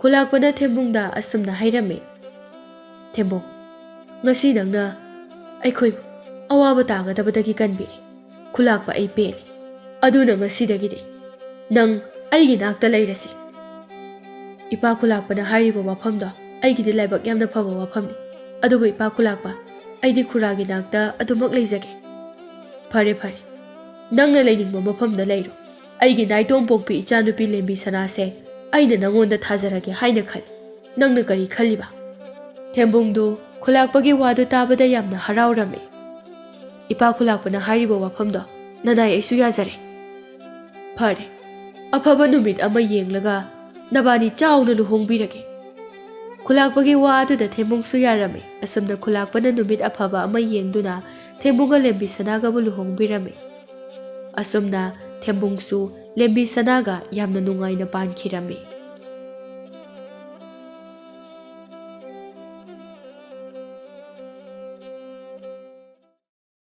ꯈꯨꯂꯥꯛꯄꯅ ꯊꯦꯝꯕꯨꯡꯗ ꯑꯁꯨꯝꯅ ꯍꯥꯏꯔꯝꯃꯤ, "ꯊꯦꯝꯕꯨꯡ, ꯉꯁꯤ ꯅꯪꯅ ꯑꯩꯈꯣꯏꯕꯨ ꯑꯋꯥꯕ ꯇꯥꯒꯗꯕꯗꯒꯤ ꯀꯟꯕꯤꯔꯦ꯫ ꯈꯨꯂꯥꯛꯄ, ꯑꯩ ꯄꯦꯜꯂꯦ꯫ ꯑꯗꯨꯅ ꯉꯁꯤꯗꯒꯤꯗꯤ ꯅꯪ ꯑꯩꯒꯤ ꯅꯥꯛꯇ ꯂꯩꯔꯁꯤ꯫" "ꯏꯄꯥ ꯈꯨꯂꯥꯛꯄꯅ ꯍꯥꯏꯔꯤꯕ ꯋꯥꯐꯝꯗꯣ ꯑꯩꯒꯤꯗꯤ ꯂꯥꯏꯕꯛ ꯌꯥꯝꯅ ꯐꯕ ꯋꯥꯐꯝꯅꯤ꯫ ꯑꯗꯨꯕꯨ ꯏꯄꯥ ꯈꯨꯂꯥꯛꯄ, ꯑꯩꯗꯤ ꯈꯨꯔꯥꯒꯤ ꯅꯥꯛꯇ ꯑꯗꯨꯃꯛ ꯂꯩꯖꯒꯦ꯫" "ꯐꯔꯦ, ꯐꯔꯦ, ꯅꯪꯅ ꯂꯩꯅꯤꯡꯕ ꯃꯐꯝꯗ ꯂꯩꯔꯣ꯫ ꯑꯩꯒꯤ ꯅꯥꯏꯇꯣꯝ ꯄꯣꯛꯄꯤ ꯏꯆꯥꯅꯨꯄꯤ ꯂꯦꯝꯕꯤ ꯁꯅꯥꯁꯦ ꯑꯩꯅ ꯅꯉꯣꯟꯗ ꯊꯥꯖꯔꯒꯦ ꯍꯥꯏꯅ ꯈꯜꯂꯤ꯫ ꯅꯪꯅ ꯀꯔꯤ ꯈꯜꯂꯤꯕ?" ꯊꯦꯝꯕꯨꯡꯗꯨ ꯈꯨꯂꯥꯛꯄꯒꯤ ꯋꯥꯗꯨ ꯇꯥꯕꯗ ꯌꯥꯝꯅ ꯍꯔꯥꯎꯔꯝꯃꯤ꯫ "ꯏꯄꯥ ꯈꯨꯂꯥꯛꯄꯅ ꯍꯥꯏꯔꯤꯕ ꯋꯥꯐꯝꯗꯣ ꯅꯅꯥꯏ ꯑꯩꯁꯨ ꯌꯥꯖꯔꯦ꯫" "ꯐꯔꯦ, ꯑꯐꯕ ꯅꯨꯃꯤꯠ ꯑꯃ ꯌꯦꯡꯂꯒ ꯅꯕꯥꯅꯤ ꯆꯥꯎꯅ ꯂꯨꯍꯣꯡꯕꯤꯔꯒꯦ꯫" ꯈꯨꯂꯥꯛꯄꯒꯤ ꯋꯥ ꯑꯗꯨꯗ ꯊꯦꯝꯕꯨꯡꯁꯨ ꯌꯥꯔꯝꯃꯤ꯫ ꯑꯁꯨꯝꯅ ꯈꯨꯂꯥꯛꯄꯅ ꯅꯨꯃꯤꯠ ꯑꯐꯕ ꯑꯃ ꯌꯦꯡꯗꯨꯅ ꯊꯦꯝꯕꯨꯡꯒ ꯂꯦꯝꯕꯤ ꯁꯅꯥꯒꯕꯨ ꯂꯨꯍꯣꯡꯕꯤꯔꯝꯃꯤ꯫ ꯑꯁꯨꯝꯅ ꯊꯦꯝꯕꯨꯡꯁꯨ ꯂꯦꯝꯕꯤ ꯁꯅꯥꯒ ꯌꯥꯝꯅ ꯅꯨꯡꯉꯥꯏꯅ ꯄꯥꯟꯈꯤꯔꯝꯃꯤ꯫